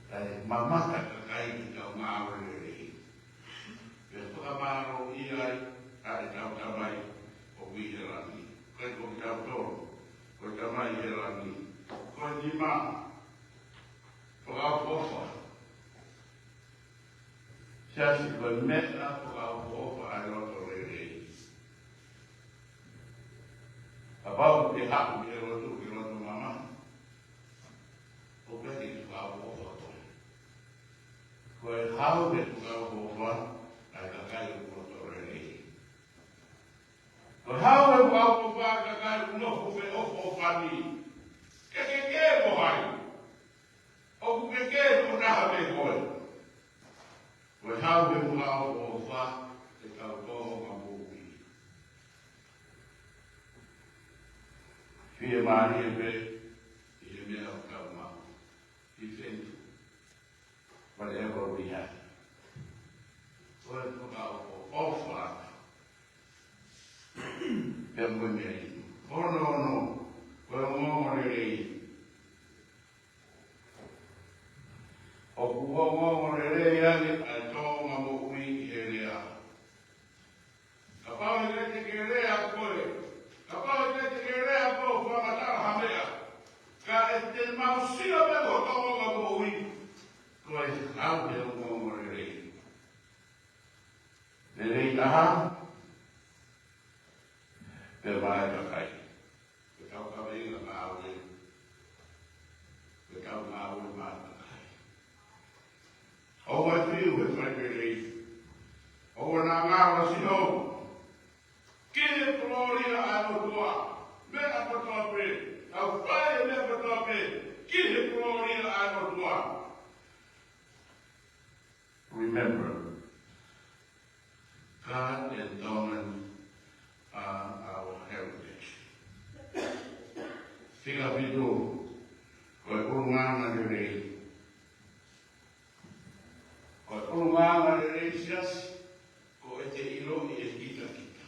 Kae mamata kakai ki heʻetau ngāue lelei. Pea fakamālōʻia ai ʻa ʻetau Tamai ʻoku ʻi he langi. ʻIkai ko kitautolu, ko e Tamai ʻi he langi. Ko e nima, fakaʻofoʻofa. Siasi, ko e meʻa fakaʻofoʻofa ʻa e loto lelei. Kapau te ke haʻu ki he lotu, ki he loto mamahi, ʻoku ʻikai ke fakaʻofoʻofa koe. Ko e haʻu ke fakaʻofoʻofa ʻa e kakai ʻoku loto lelei. Ko e haʻu ke fakaʻofoʻofa ʻa e kakai ʻi he meʻa ʻoku tau maʻu. Defend whatever we have. Ko e fakaʻofoʻofa pea mo e meʻa inu. Ono, ono, ko e ongoongolelei. ʻOku ongoongolelei ange ʻa e tōʻonga moʻui ʻi he lea. Kapau ʻe ʻikai te ke lea koe, kapau ʻe ʻikai te ke lea koe ʻo fakamatala ha meʻa, ka ʻe te maʻu sio pē ki ho tōʻonga moʻui, ko e hā e ongoongolelei? Lelei taha, pea mo e kakai. Ko ʻetau kaveinga ngāue, ko ʻetau ngāue maʻa e kakai. ʻOua ʻe fiu he failelei. ʻOua naʻa ngāue siʻi hou. Ki he kolōlia ʻa e ʻOtua. Meʻa kotoa pē. Tau fai e meʻa kotoa pē ki he kolōlia ʻa e ʻOtua. Remember, God and Tongan are our heritage. Fika fitu, ko e ʻulungaanga lelei. Ko e ʻulungaanga lelei, siasi, ko ʻete ʻiloʻi e kitakita.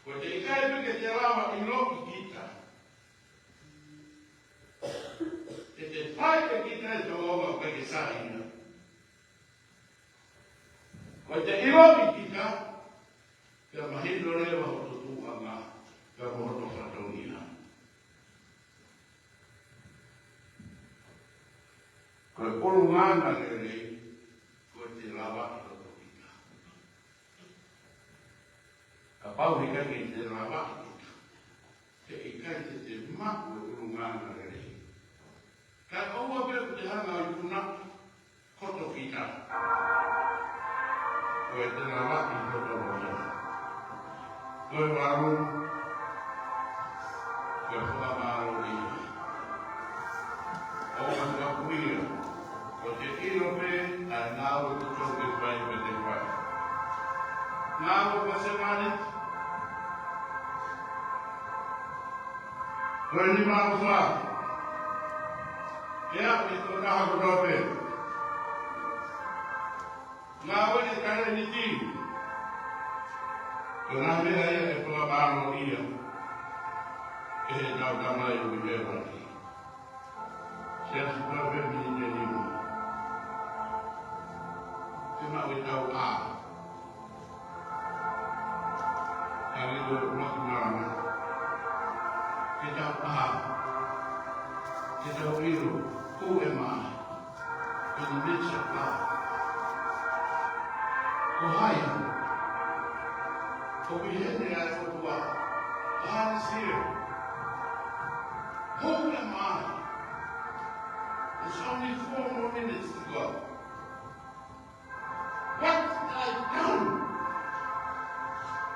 Ko ʻete ʻikai pē ke te lava ʻiloʻi kita. Te te fai pē kita ʻi he tōʻonga ʻoku ʻikai ke saiʻia. Ko ʻete ʻiloʻi kita, pea mahino leva hoto tuʻunga, pea mo hoto fatongia. Ko e ʻulungaanga lelei, ko ʻete lavaʻi hoto kita. Kapau he ʻikai ke te lavaʻi kita, he ʻikai te te maʻu e ʻulungaanga lelei. Kae ʻoua pē ke te hanga ʻo ikuna hoto kita. Ko ʻete lavaʻi hoto loto. Ko e valu, ko e fakamālō ia. ʻOua naʻa puia, ko ʻete ʻilo pē ʻa e ngāue kotoa ʻoku ke fai, ʻoku ke fai. Ngāue fakasemāniti. Ko e nima ʻofa. ʻEa, ʻe ko taha kotoa pē. Ngāue ʻa e talēniti. Ko e ngaahi meʻa ia ʻe fakamālō ia ʻe heʻetau Tamai ʻoku ʻi hēvani. Siasi, ko e miniti ʻe nima. Ke maʻu ʻetau ʻā. Hangē ko e ʻuluaki malanga. Ke tau ʻā. Ke tau ʻilo. Who am I? In the midst of God. Ko hai au? ʻOku ʻi heni ʻa e ʻOtua. God is here. Who am I? There's only four more minutes to go. What I done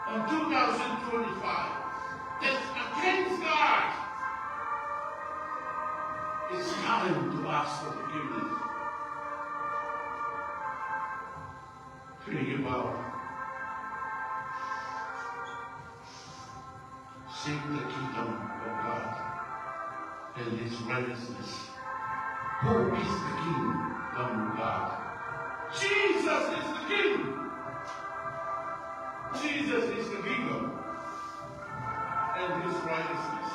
on two thousand twenty-five that's against God, it's time to ask for forgiveness. Think about it. Seek the kingdom of God and his righteousness. Who is the kingdom of God? Jesus is the king. Jesus is the kingdom and his righteousness.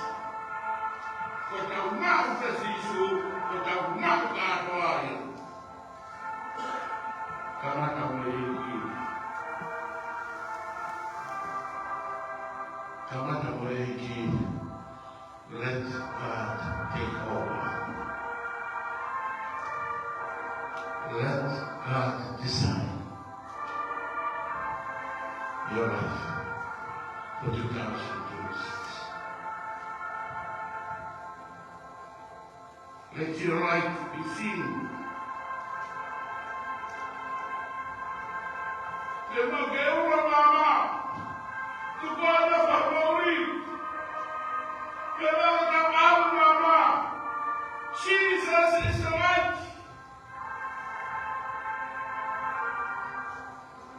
Ko ʻetau maʻu ʻa Sīsū, ko ʻetau maʻu kātoa ia. Kamata mo e ʻEiki. Kamata mo e ʻEiki. Let God take over. Let God design your life for two thousand twenty-six. Let your light be seen. Ke makeula māmā. Tuku ʻa e fakamoʻui. Ke lava ʻo tau ʻalu māmā. Jesus is the light.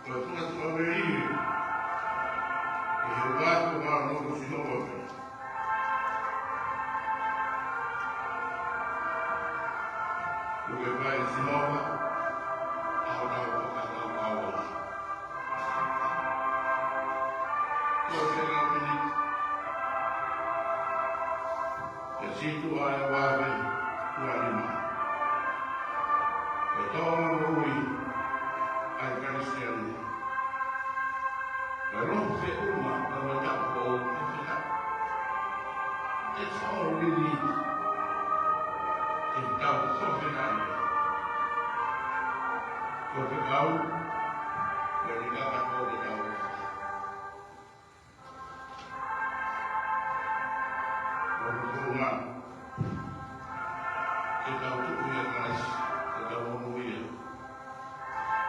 Ko e tuʻa tuʻa mei he ʻOtua, ko e ʻOtua ʻoku nofo ʻi Sihova. Kuo ke fai ʻe Sihova ʻa hotau fakakaukau. Ko e fekau eni, ʻe sītuʻa ʻa e ua afe ua nima. Ko e tōʻonga moʻui ʻa e Kalisitiane. Ko e lotu feʻunga ʻo e taʻu foʻou, ʻe fekau. That's all we need. Ke tau sofekai. Ko e fekau, ko e kakato ke tau. Ko e fekau, ke tau tuku ʻia Kalaisi, ke tau monūʻia.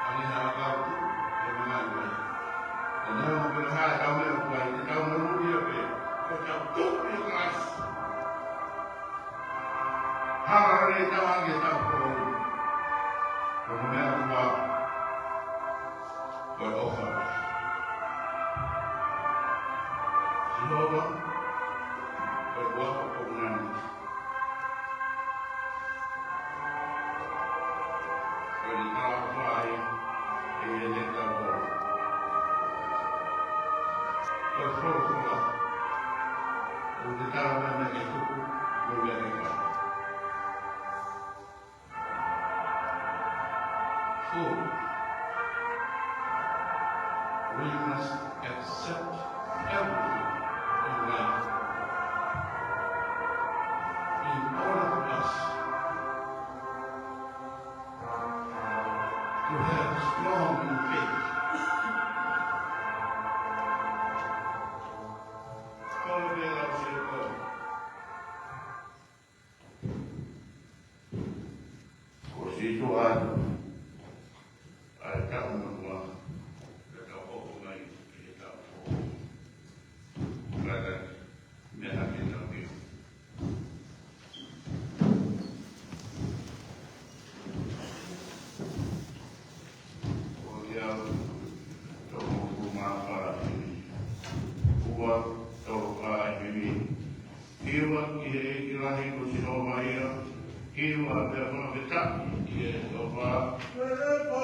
ʻA e meʻa ʻoku tau tuʻu ke mamahi mai. ʻE neongo pe ko e hā ʻetau meʻa ʻoku fai, ke tau monūʻia pē, ko ʻetau tuʻu ʻia Kalaisi. Hanga ʻo ne tau ange ʻetau foʻou. Ko e meʻa ʻoku fai, ko e ʻofa. Sihova, ko e ʻofa ʻoku nani. Ko e talafai ʻe ʻi ai ʻetau ʻofa. Ko e folofola, ʻoku ne tala mai meʻa ke tuku, mo e meʻa ke fai. Four, we must accept everything in life in order for us to have strong in faith. Ko e meʻa ʻoku sio ko Kuo sītuʻa atu ʻa e taʻu manoa, ke tau hoko mai ki he taʻu foʻou. Kātaki, meʻa ke tau ʻilo. Ko ia, toko hongofulu mā fā himi. Ua, tolu fā himi. Hiva ki he ʻEiki lahi ko Sihova ia. Hiva pea fakafetaʻi ki he ʻOtua.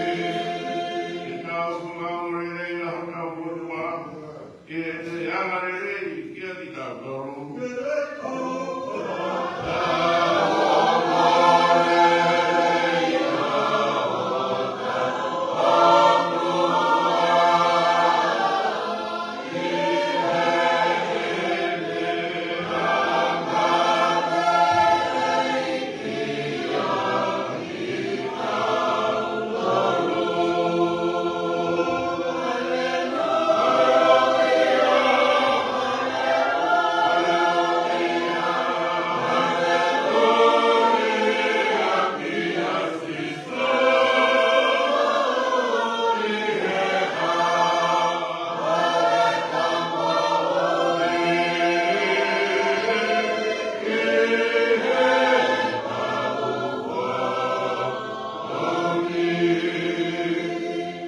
Ke tau fakaongo lelei ʻa hotau ʻOtua, ke ne angalelei kiate kitautolu.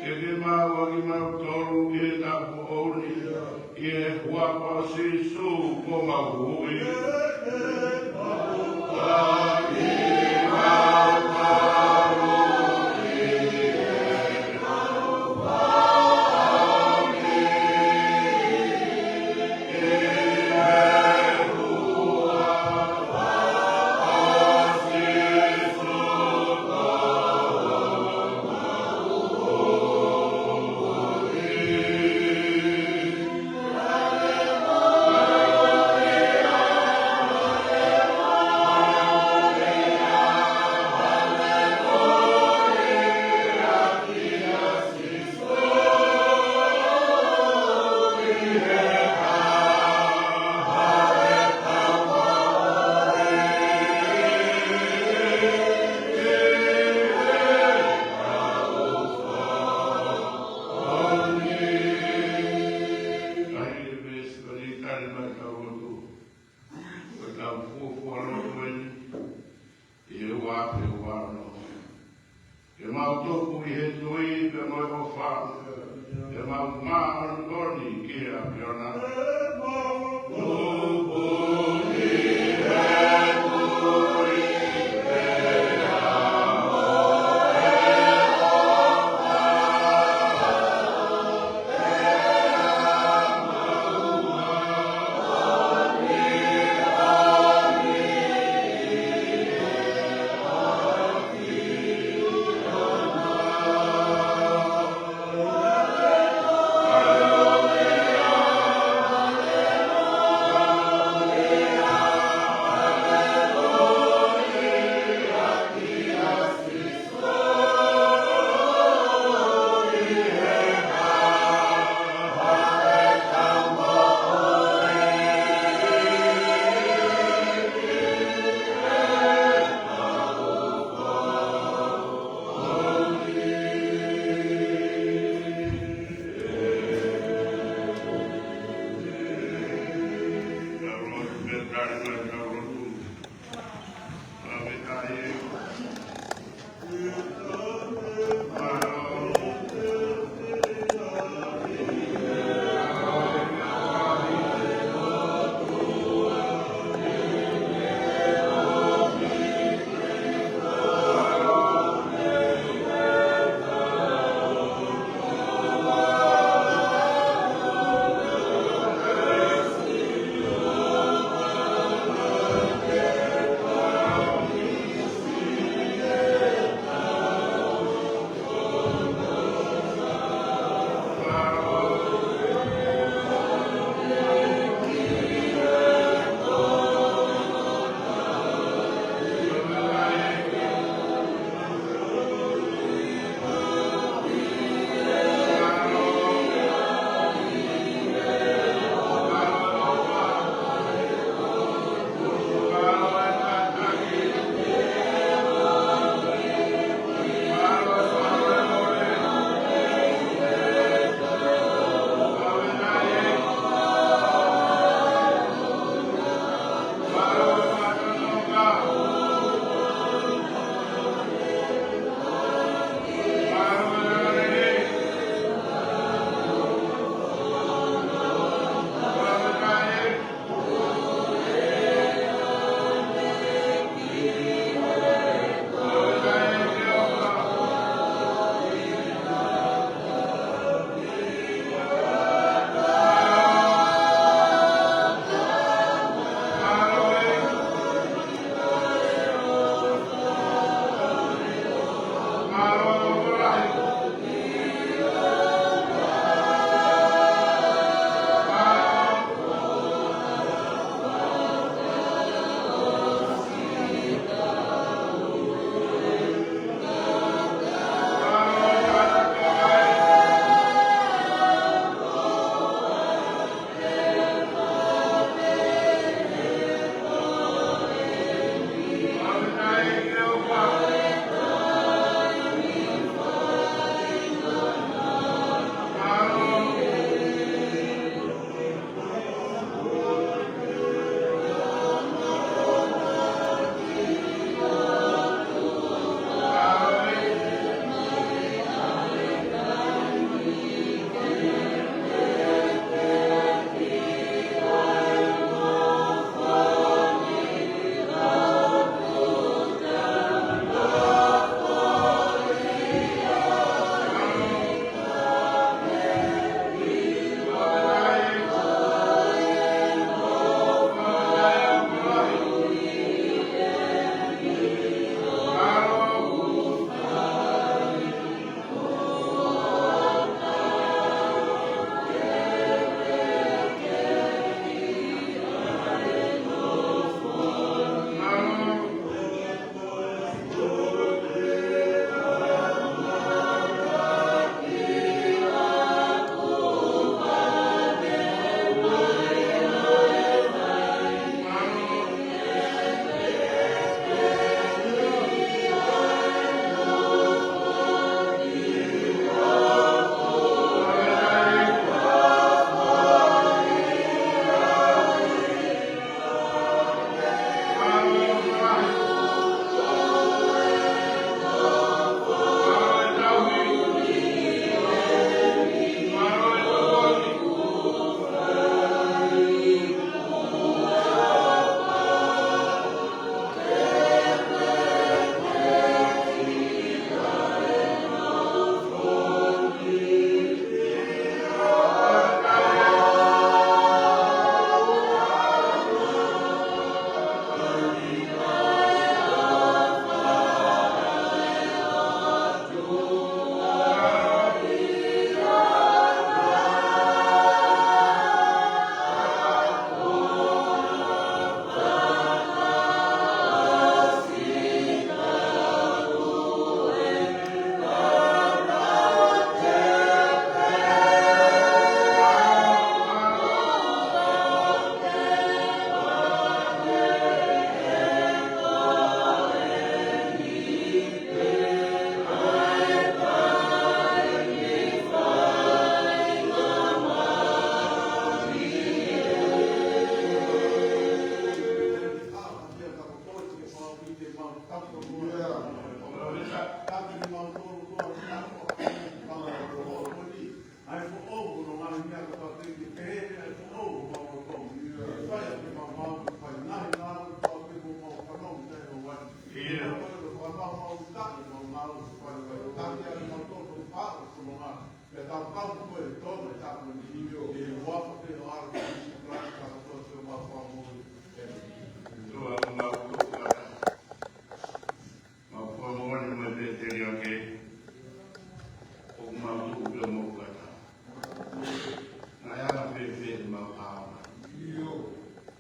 Ke ke maʻu ʻa kimautolu ʻi he taʻu foʻou ni, ʻi he huafa ʻo Sīsū ko homau Huhuʻi.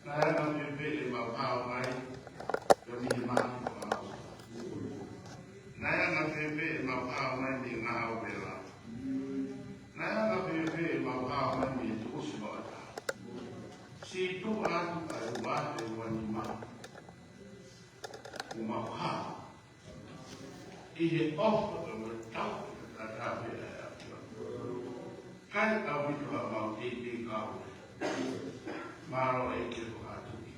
Naʻe anga pē ʻemau hao mai, pea mei he mate ko ʻAofa. Naʻe anga pē ʻemau hao mai mei he ngaahi ʻao vela. Naʻe anga pē ʻemau hao mai mei he tuʻusi maʻata. Siʻi tuʻu atu ʻa e ua afe ua nima. ʻOku mau hao ʻi he ʻofa ʻo e tau ʻo e tatau ʻa e ʻAfiona. Kai ʻaupito haʻamau teitei kau. Mālō ʻEiki ko e tuʻi.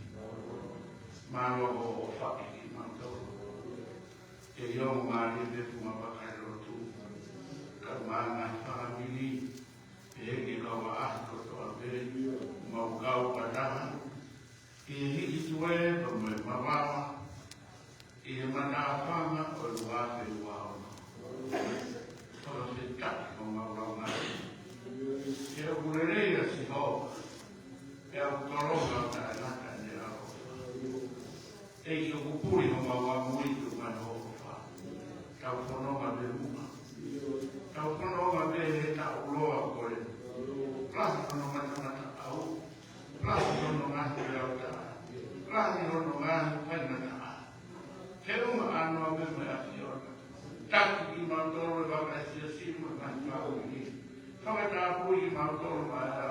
Mālō hoʻo ʻofa kiate kimautolu. Ke ʻi ai ʻemau mālie pē ʻemau vakai lotu. Kae ʻumaʻā e ngaahi fāmili. Pehē ki he kau ʻaʻahi kotoa pē. Mau kau fakataha. Ki he hiki tuʻa pea mo e mavahe. ʻI he matāfanga ʻo e ua afe ua ono. Fakafetaʻi ko mau lau mai. He ʻoku lelei ʻa Sihova. He ʻoku tolonga ʻo taʻengata ʻene ʻaloʻofa. ʻEiki ʻoku puli homau ʻamui tuʻu mai hoʻo ʻofa. Tau fononga pē muʻa. Tau fononga pē he taʻu loa ko ē. Lahi hono matamataʻau. Lahi hono ngaahi leautā. Lahi hono ngaahi faingataʻa. He ʻoku ʻanoa pē mo e ʻAfiona. Taki kimautolu ʻe he vaka siasi mo e ngaahi fāmili. Fakatapui kimautolu maʻa e